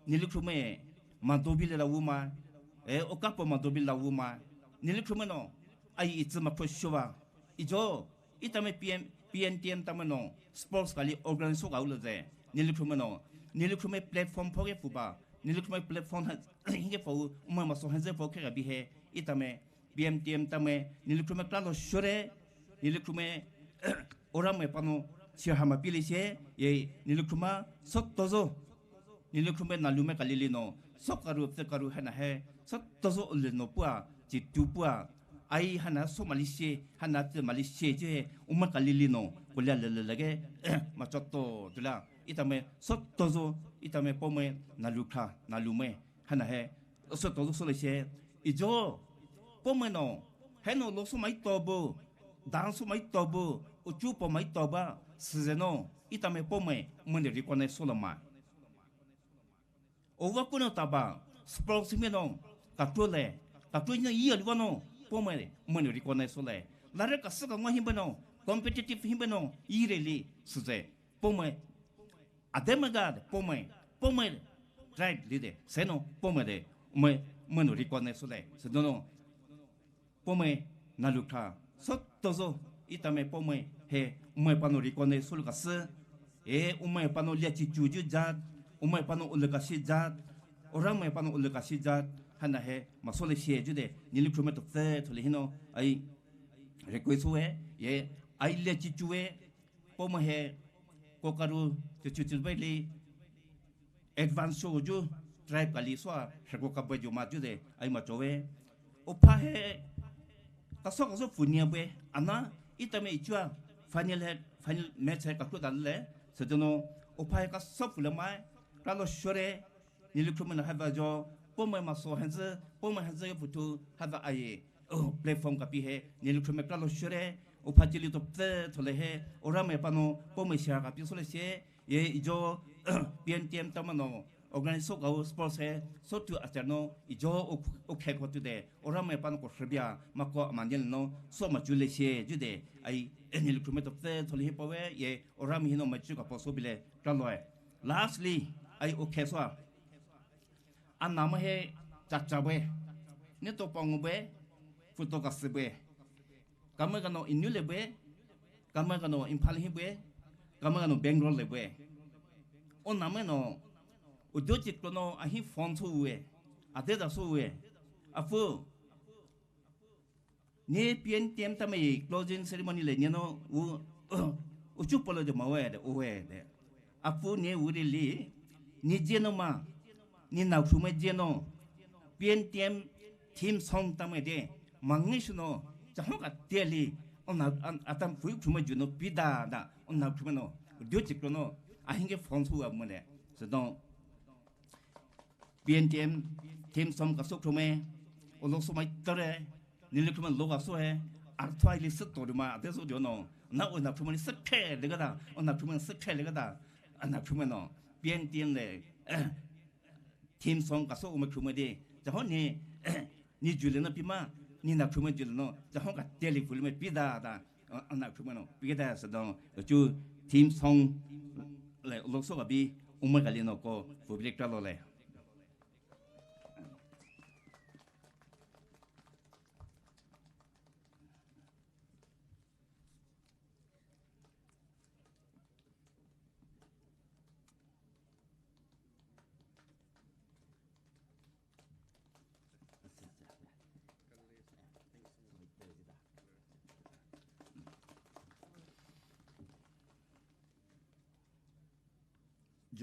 nili khrumai madobi le la wuma, e, okapo madobi la wuma, nili khrumai nou, ai itsü makho shuwa, ijo, Etami P M, P N T M Tamai nou sports kali organize soka u le ze, nili khrumai nou, nili khrumai platform phoke phuba, nili khrumai platform ha, hike pho, Poumai maso hezü phoke kabi hi, Etami P M T M Tamai, nili khrumai kra lo shore, nili khrumai Oramai panou shirhama pili shie, ye nili khrumai sotozo, nili khrumai nalumai kalili nou, sokaru, tsükaru hana hi, sotozo ule nou pua, chitu pua, ai hana so mali shie, hana tsü mali shie je, umai kalili nou, kolia lele lage, machoto dula, Etami sotozo, Etami Poumai nalu kha, nalumai, hana hi, sotozo so le shie, ijo, Poumai nou, heno lo so mai tobo, dan so mai tobo, uchu po mai toba, süze nou, Etami Poumai, mane recognize so la ma. Ova kunou taba, sports mi nou, katua le, katua ina iya liwa nou, Poumai, mane recognize so le. Lare kasü kangwa hiba nou, competitive hiba nou, ire li, süze, Poumai, Ademaga de Poumai, Poumai tribe li de, sünou Poumai de, umai, umai nou recognize so le, südonou, Poumai nalu kha, sotozo, Etami Poumai hi, umai panou recognize so lu kasü, e, umai panou lia chichu ju jat, umai panou ule kashi jat, Oramai panou ule kashi jat, hana hi, maso le shie jude, nili khrumai to tsü, to le hinou, ai, request so e, ye, ai lia chichu e, Poumai hi, kokaru, chichu chibai li, advance show ju, tribe kali soa, heko kabai ju ma jude, ai macho e. Opha hi, kaso kaso phunia bue, ana, Etami ichua, final hi, final match hi kaku dan le, südonou, opha hi kaso phule mai, kra lo shore, nili khrumai nou hava jo, Poumai maso henzü, Poumai henzü yo phutu, hava aye. Oh, platform kapi hi, nili khrumai kra lo shore, opha chili to tsü to le hi, Oramai panou, Poumai shia kapi so le shie, ye ijo, P N T M Tamai nou, organize so kao sports hi, so tu acha nou, ijo o, o khe ko tu de, Oramai panou ko shebia, mako amanyel nou, so machu le shie, jude, ai, nili khrumai to tsü to le hi powe, ye, Oramai hinou machu kapo so bile, kra lo e. Lastly, ai o khe soa. Anamai hi chacha bue, neto pangu bue, phuto kasü bue. Kamai kanou Innu le bue, kamai kanou Imphal hi bue, kamai kanou Bangalore le bue. Onamai nou, udo chiklo nou ahi phone so ue, ade da so ue. Apu, ne P N T M Tamai closing ceremony le ne nou u, uchu polo de mawe de, ue de. Apu ne u de li, ne je nou ma, ne na khrumai je nou, P N T M theme song Tamai de, mangi shu nou, chahon ka te li, ona, an, atam phui khrumai ju nou, pida da, ona khrumai nou, dio chiklo nou, ahinge phone so ua mo de. Südonou, P N T M, theme song kaso khrumai, olo so mai tore, nili khrumai lo kaso hi, arthwa ili sü to duma, ade so dio nou, na ona khrumai ni sü khe le kada, ona khrumai sü khe le kada, ana khrumai nou, P N T M le, theme song kaso umai khrumai de, chahon ni, ni ju le nou pima, ni na khrumai ju le nou, chahon ka te li phuli mai pida da, Ana khrumai nou pike da sadong chu theme song le lokso kabi umai kali nou ko public tra lo le.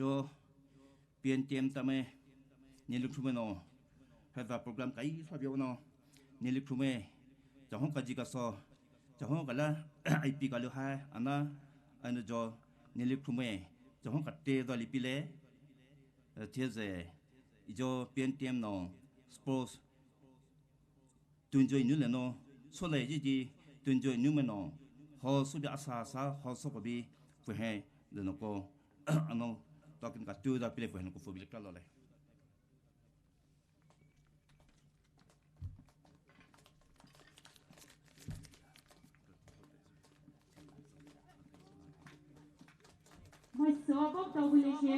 Jo P N T M tamai nili khrumai nou haiva program kai sa bio nou nili khrumai jahong kaji kaso jahong kala I P kalu hai ana anu jo nili khrumai jahong kate do lipile thize ijo P N T M nou sports tunjoi nu le nou sole jiji tunjoi nu mai nou ho subi asa asa ho so kobi puhe de nou ko ano token ka tu da pile puhe nou ko public tra lo le. Mai so ko ta wile she.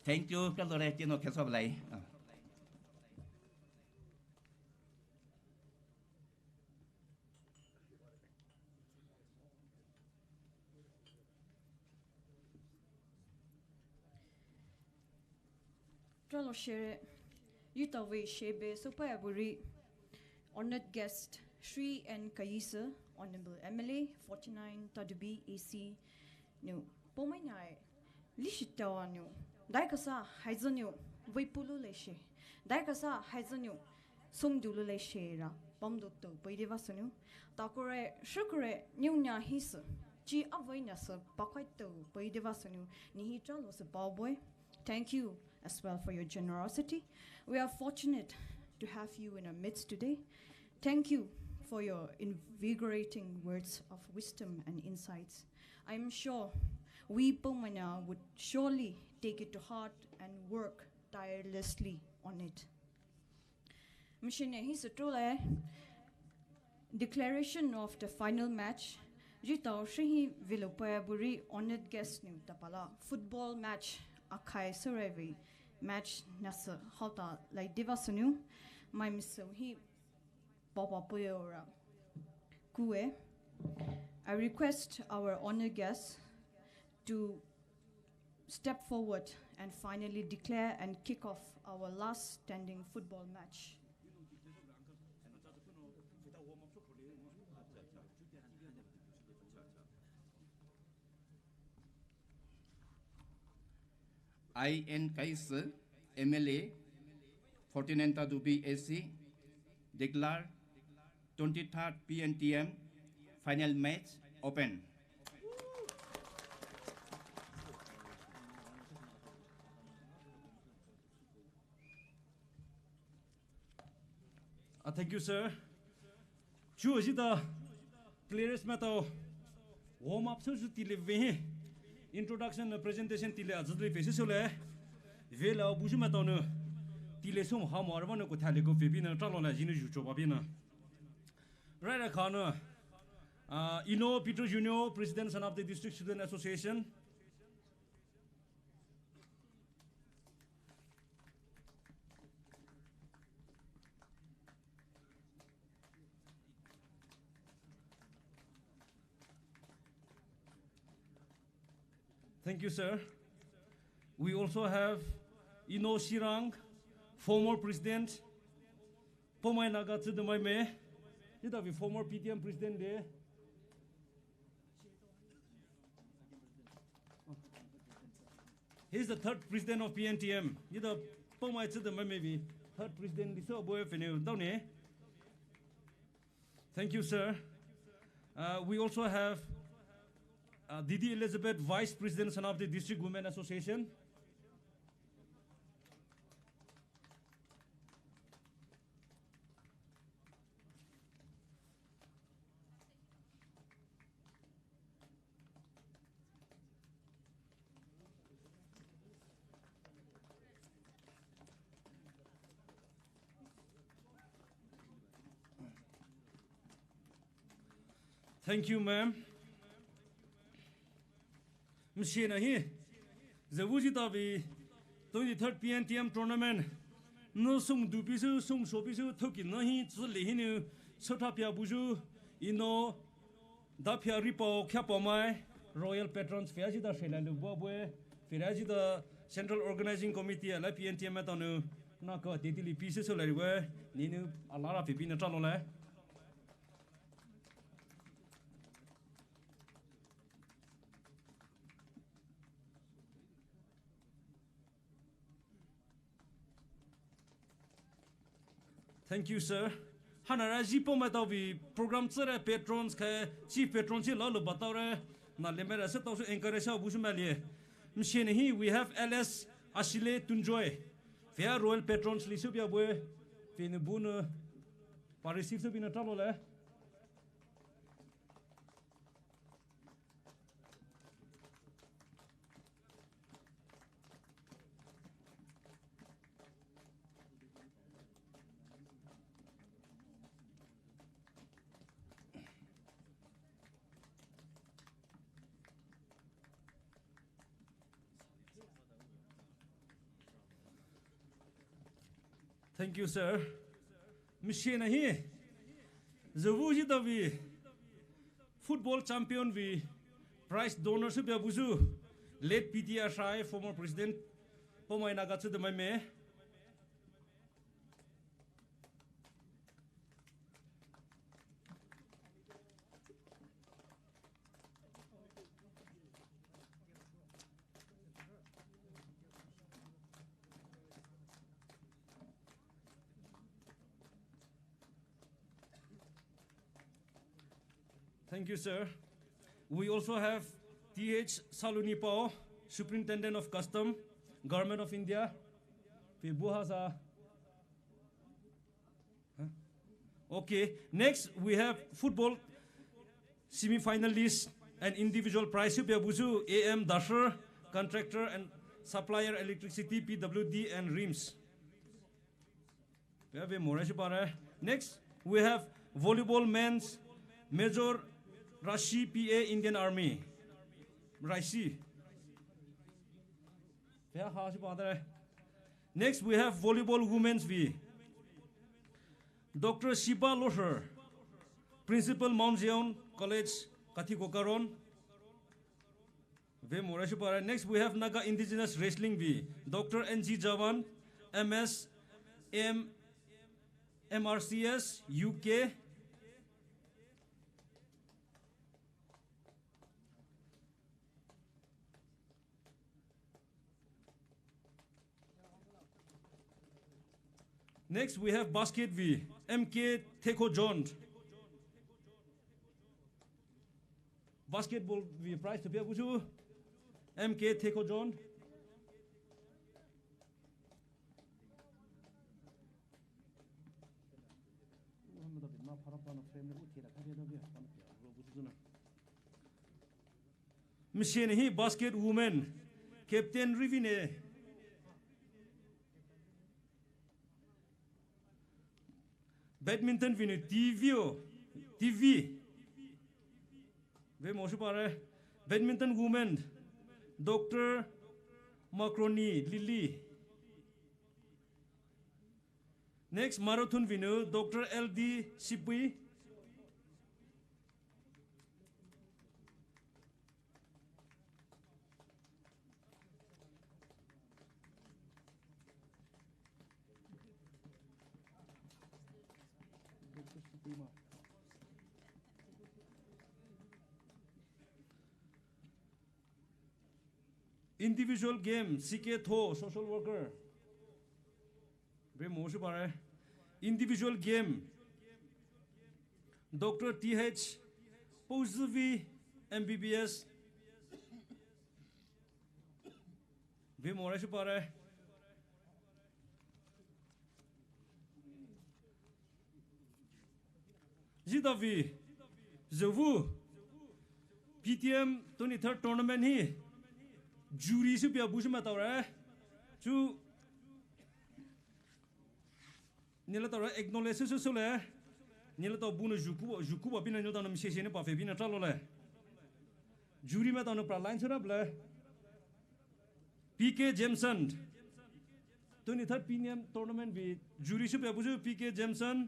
Thank you, ka lore tino keso blai. Tralo shere, yutawei shebe sopa aburi, honored guest Shri N Kayisa, Honorable M L A, forty-nine Tadubi A C, nu, pomai nai, lishitawa nu, daikasa haizo nu, veipulu leshe, daikasa haizo nu, songdulu leshe ra, pamdo to, paideva sunu, takore, shukure, nu nya hisu, chi avai nya su, pakwai to, paideva sunu, nihi tralo su paoboi. Thank you as well for your generosity. We are fortunate to have you in our midst today. Thank you for your invigorating words of wisdom and insights. I am sure we Pomai na would surely take it to heart and work tirelessly on it. Mishine hi sutro le declaration of the final match. Jitao shihi vilopa buri honored guest nu tapala football match akhai surevi match nasa hota lai diva sunu mai miso hi papa puyo ra kue. I request our honored guest to step forward and finally declare and kick off our last standing football match. I N Kayisa, M L A, forty-nine Tadubi A C, declare twenty-third P N T M final match open. Ah, thank you, sir. Chu ajita players maitao warm up sou sou tile vehe introduction presentation tile ajit le pese sou le vela buju maitao ne tile sou ha mo arva ne ko thale ko vepi ne tralo le jinu ju choba pi ne. Right, akha ne, uh, Ino Peter Junior, President, Senapati District Student Association. Thank you, sir. We also have Ino Shirang, former president, Pomai Naga Tsidamai Me, jita vi former P T M president le. He's the third president of P N T M. Jita Pomai Tsidamai Me vi third president liso boy fene down eh. Thank you, sir. Uh, we also have uh, Didi Elizabeth, Vice President, Senapati District Women Association. Thank you, ma'am. Mishie na hi, züvuzhi tabi twenty-third P N T M tournament. Nü sung dupisü, sung shopisü, thoki nü hi, tsüle hi nü, sotha pia buzu, ino, da pia ripao, kya pamai, Royal Patrons, fia zhi da shela lu bua bue, fia zhi da Central Organizing Committee, ala P N T M ta nü, na ka titi li pisi so la riwe, ni nü, alara pipi na talo le. Thank you, sir. Hana ra ji po ma tao vi program tsere patrons ke chief patrons hi la lo batao re. Na le me ra se tao su encourage sa bu su ma lie. Mshie ne hi, we have L S Ashile Tunjoy. Fia Royal Patrons li su bia bue. Fia ne bu ne pa receive su bi na talo le. Thank you, sir. Mishie na hi. Züvuzhi tabi football champion vi prize donor su bia buzu. Late P T Ashai, former president, Poumai Naga Tsüdamai me. Thank you, sir. We also have T H Saluni Pao, Superintendent of Custom, Government of India. Fia bu ha sa. Huh? Okay, next we have football semi-finalist and individual prize su bia buzu A M Dasher, contractor and supplier electricity, P W D and rims. Fia ve more shi pare. Next, we have volleyball men's Major Rashi P A Indian Army. Rashi. Fia ha shi pare. Next, we have volleyball women's vi. Doctor Shiba Lohar, Principal Mount Zion College, Kathikokaron. Ve more shi pare. Next, we have Naga Indigenous Wrestling vi. Doctor N G Jawan, M S, M, M R C S, U K. Next, we have basket vi, M K Theko John. Basketball vi prize to pia buzu, M K Theko John. Mishie ne hi basket woman, Captain Rivine. Badminton vi ne T V o, T V. Ve mo shi pare. Badminton woman, Doctor Makroni Lily. Next, marathon vi ne Doctor L D Sipui. Individual game, C K Tho, social worker. Ve mo shi pare. Individual game, Doctor T H Pouzuvi, M B B S. Ve mo shi pare. Zida vi, züvu, P T M twenty-third tournament hi, jury su pia bu shi ma tau re. Chu, nila tau re acknowledge su su le. Neletao bunou zhuku, zhuku ba pina neletao nou misheshe nou pa phe pina tralo le. Jury maitao nou pra line sera ble. P K Jameson. Twenty-third P N M tournament vei jury soupeia buyu P K Jameson,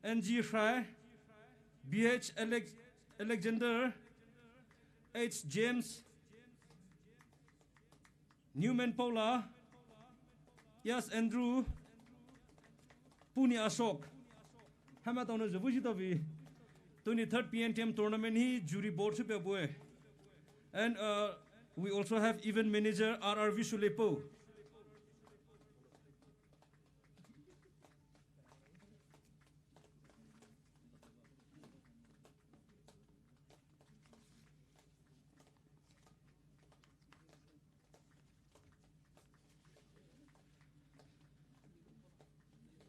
N G Hrai, B H Alex-, Alexander, H James, Newman Paula, Yas Andrew, Puni Ashok. Hamaitao nou zübu zitao vei twenty-third P N T M tournament hi jury board soupeia bue. And, uh, we also have event manager R R Visulepo.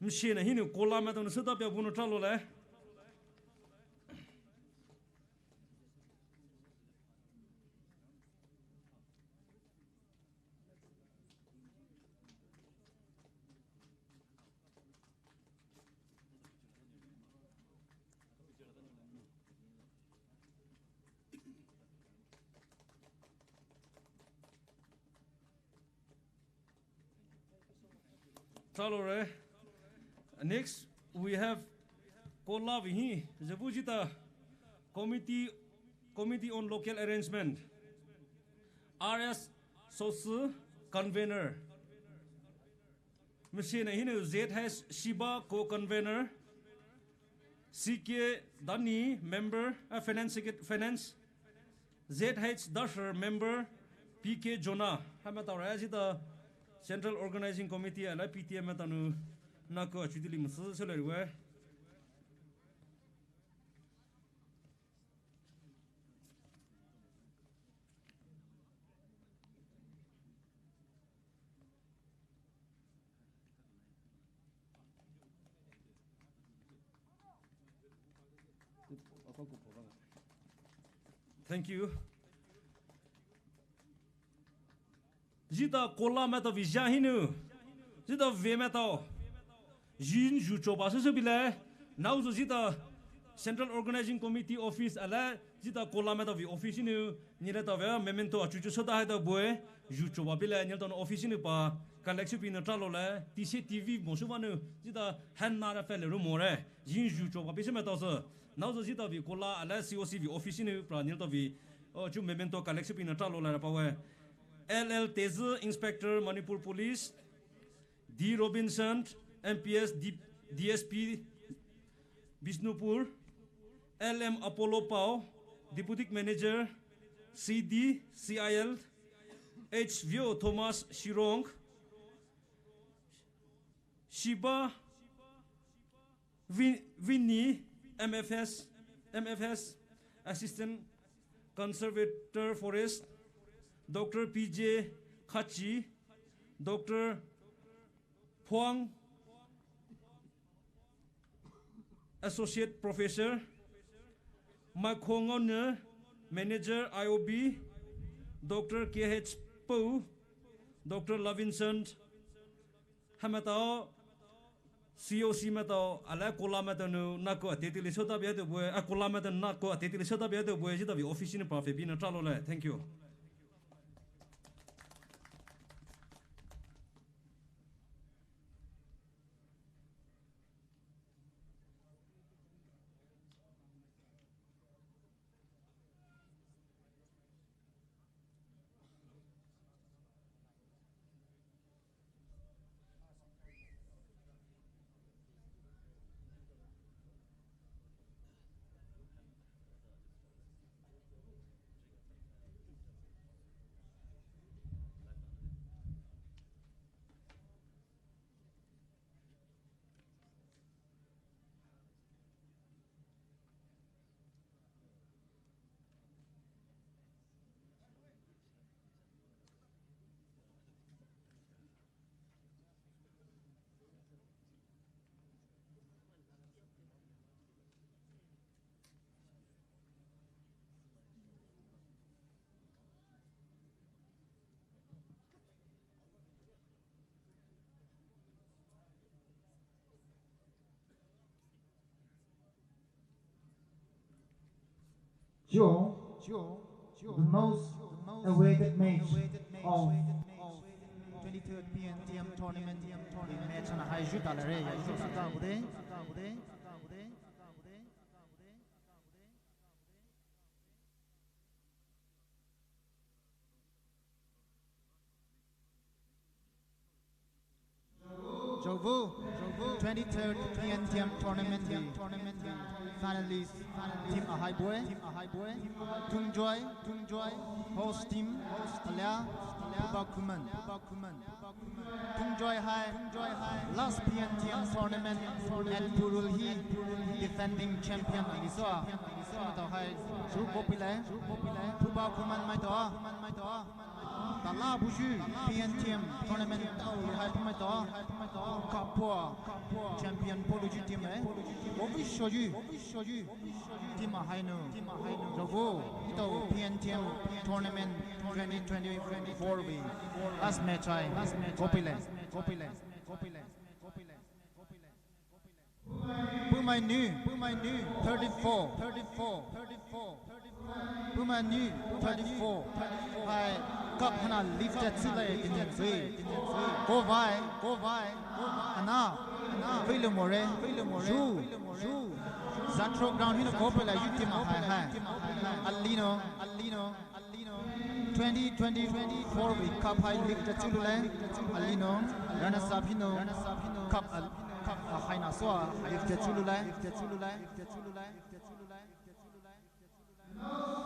Mishena hinou kola maitao nou süta peia bunou tralo le. Tralo re. Next, we have kola vei hi zübu zita committee, Committee on Local Arrangement, R S Sosu, convener. Mishena hinou Z H Shiba, co-convener. C K Dani, member, uh, finance secret-, finance. Z H Dasher, member, P K Jonah. Hamaitao re zita Central Organizing Committee ala P T M maitao nou naku achutili musü selewe. Thank you. Zita kola maitao vei zha hinou. Zita vei maitao. Zin zhu choba süsü bile. Naozo zita Central Organizing Committee office ala zita kola maitao vei office hinou. Neletao vei memento achuchu süta haitao bue. Zhu choba bile neletao nou office hinou pa collect sou pina tralo le. T C T V mo sou vanou. Zita hand na ra fele ru more. Zin zhu choba bi sou maitao sü. Naozo zita vei kola ala C O C vei office hinou pra neletao vei. Oh, chu memento collect sou pina tralo le ra pawe. L L Tezu, Inspector, Manipur Police, D Robinson, M P S, D-, D S P, Bishnupur, L M Apollo Pao, Deputy Manager, C D, C I L, H Vio Thomas Shirong, Shiba Vin-, Vinny, M F S, M F S, Assistant Conservator Forest, Doctor P J Khachi, Doctor Phuang, Associate Professor, Makhongone, Manager I O B, Doctor K H Pou, Doctor Lavinson, Hamaitao, C O C maitao, ala kola maitao nou, naku ate tili süta bia de bue, a kola maitao naku ate tili süta bia de bue, zita vei office hinou pa phe pina tralo le. Thank you. Joe, the most awaited match of twenty-third P N T M tournament. Match ana hai zhu talare ya zhu sata bude. Jovu, twenty-third P N T M tournament hi finalist team ahai bue. Tungjoy, Tungjoy, host team, alia, Phuba Khuman. Tungjoy hai, last P N T M tournament at Purul hi defending champion ali soa. Maitao hai, zhu kopile, Phuba Khuman maitao. Tala buyu P N T M tournament tao hai phumaitao. Cup pua champion poluyu team e. Ovi shoyu. Team ahai nu. Jovu, ito P N T M tournament twenty twenty-four vei last match hai. Kopile. Pumai nu, pumai nu, thirty-four, thirty-four, thirty-four. Pumai nu, thirty-four. Hai, cup hana lift chule tini zui. Kovai, kovai. Ana, ana. Veilu more, veilu more. Zhu, zhu. Zatro ground hina kopile yu team ahai hai. Alino, alino. Twenty twenty-four vei cup hai lift chulule. Alino, runners up hino, cup al, cup ahai na soa lift chulule.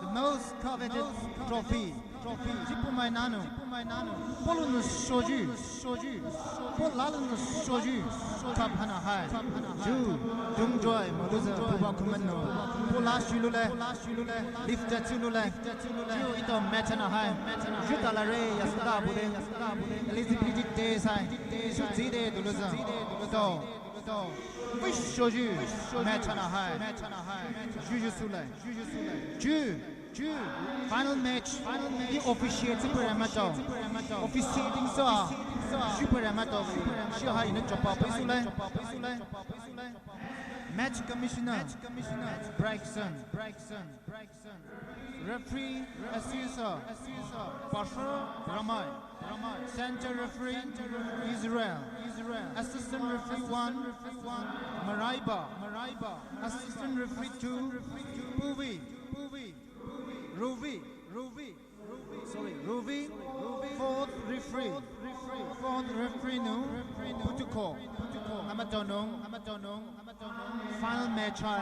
The most coveted trophy. Trophy. Jipumai nanu. Polu nu shoyu. Shoyu. Pola nu shoyu. Cup hana hai. Ju. Tungjoy. Maluza. Phuba Khuman nu. Pola shulule. Lift chulule. Ju ito match ana hai. Ju talare ya sata bude. Eligibility test hai. Ju zide duluza. Ito. Ito. Wish shoyu. Match ana hai. Ju ju sule. Ju. Ju. Final match. Final match. Officiate pure maitao. Officiating soa. Ju pure maitao. Shi hai ina chopa pai sule. Match commissioner, Bragson. Referee, assessor, Pastor Ramai. Center referee, Israel. Assistant referee one, Maraiba. Assistant referee two, Puvi. Ruvi. Ruvi. Sorry, Ruvi. Fourth referee. Fourth referee nu. Putuko. Hamatonung. Final match hai.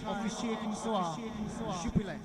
Officiating soa. Jupile.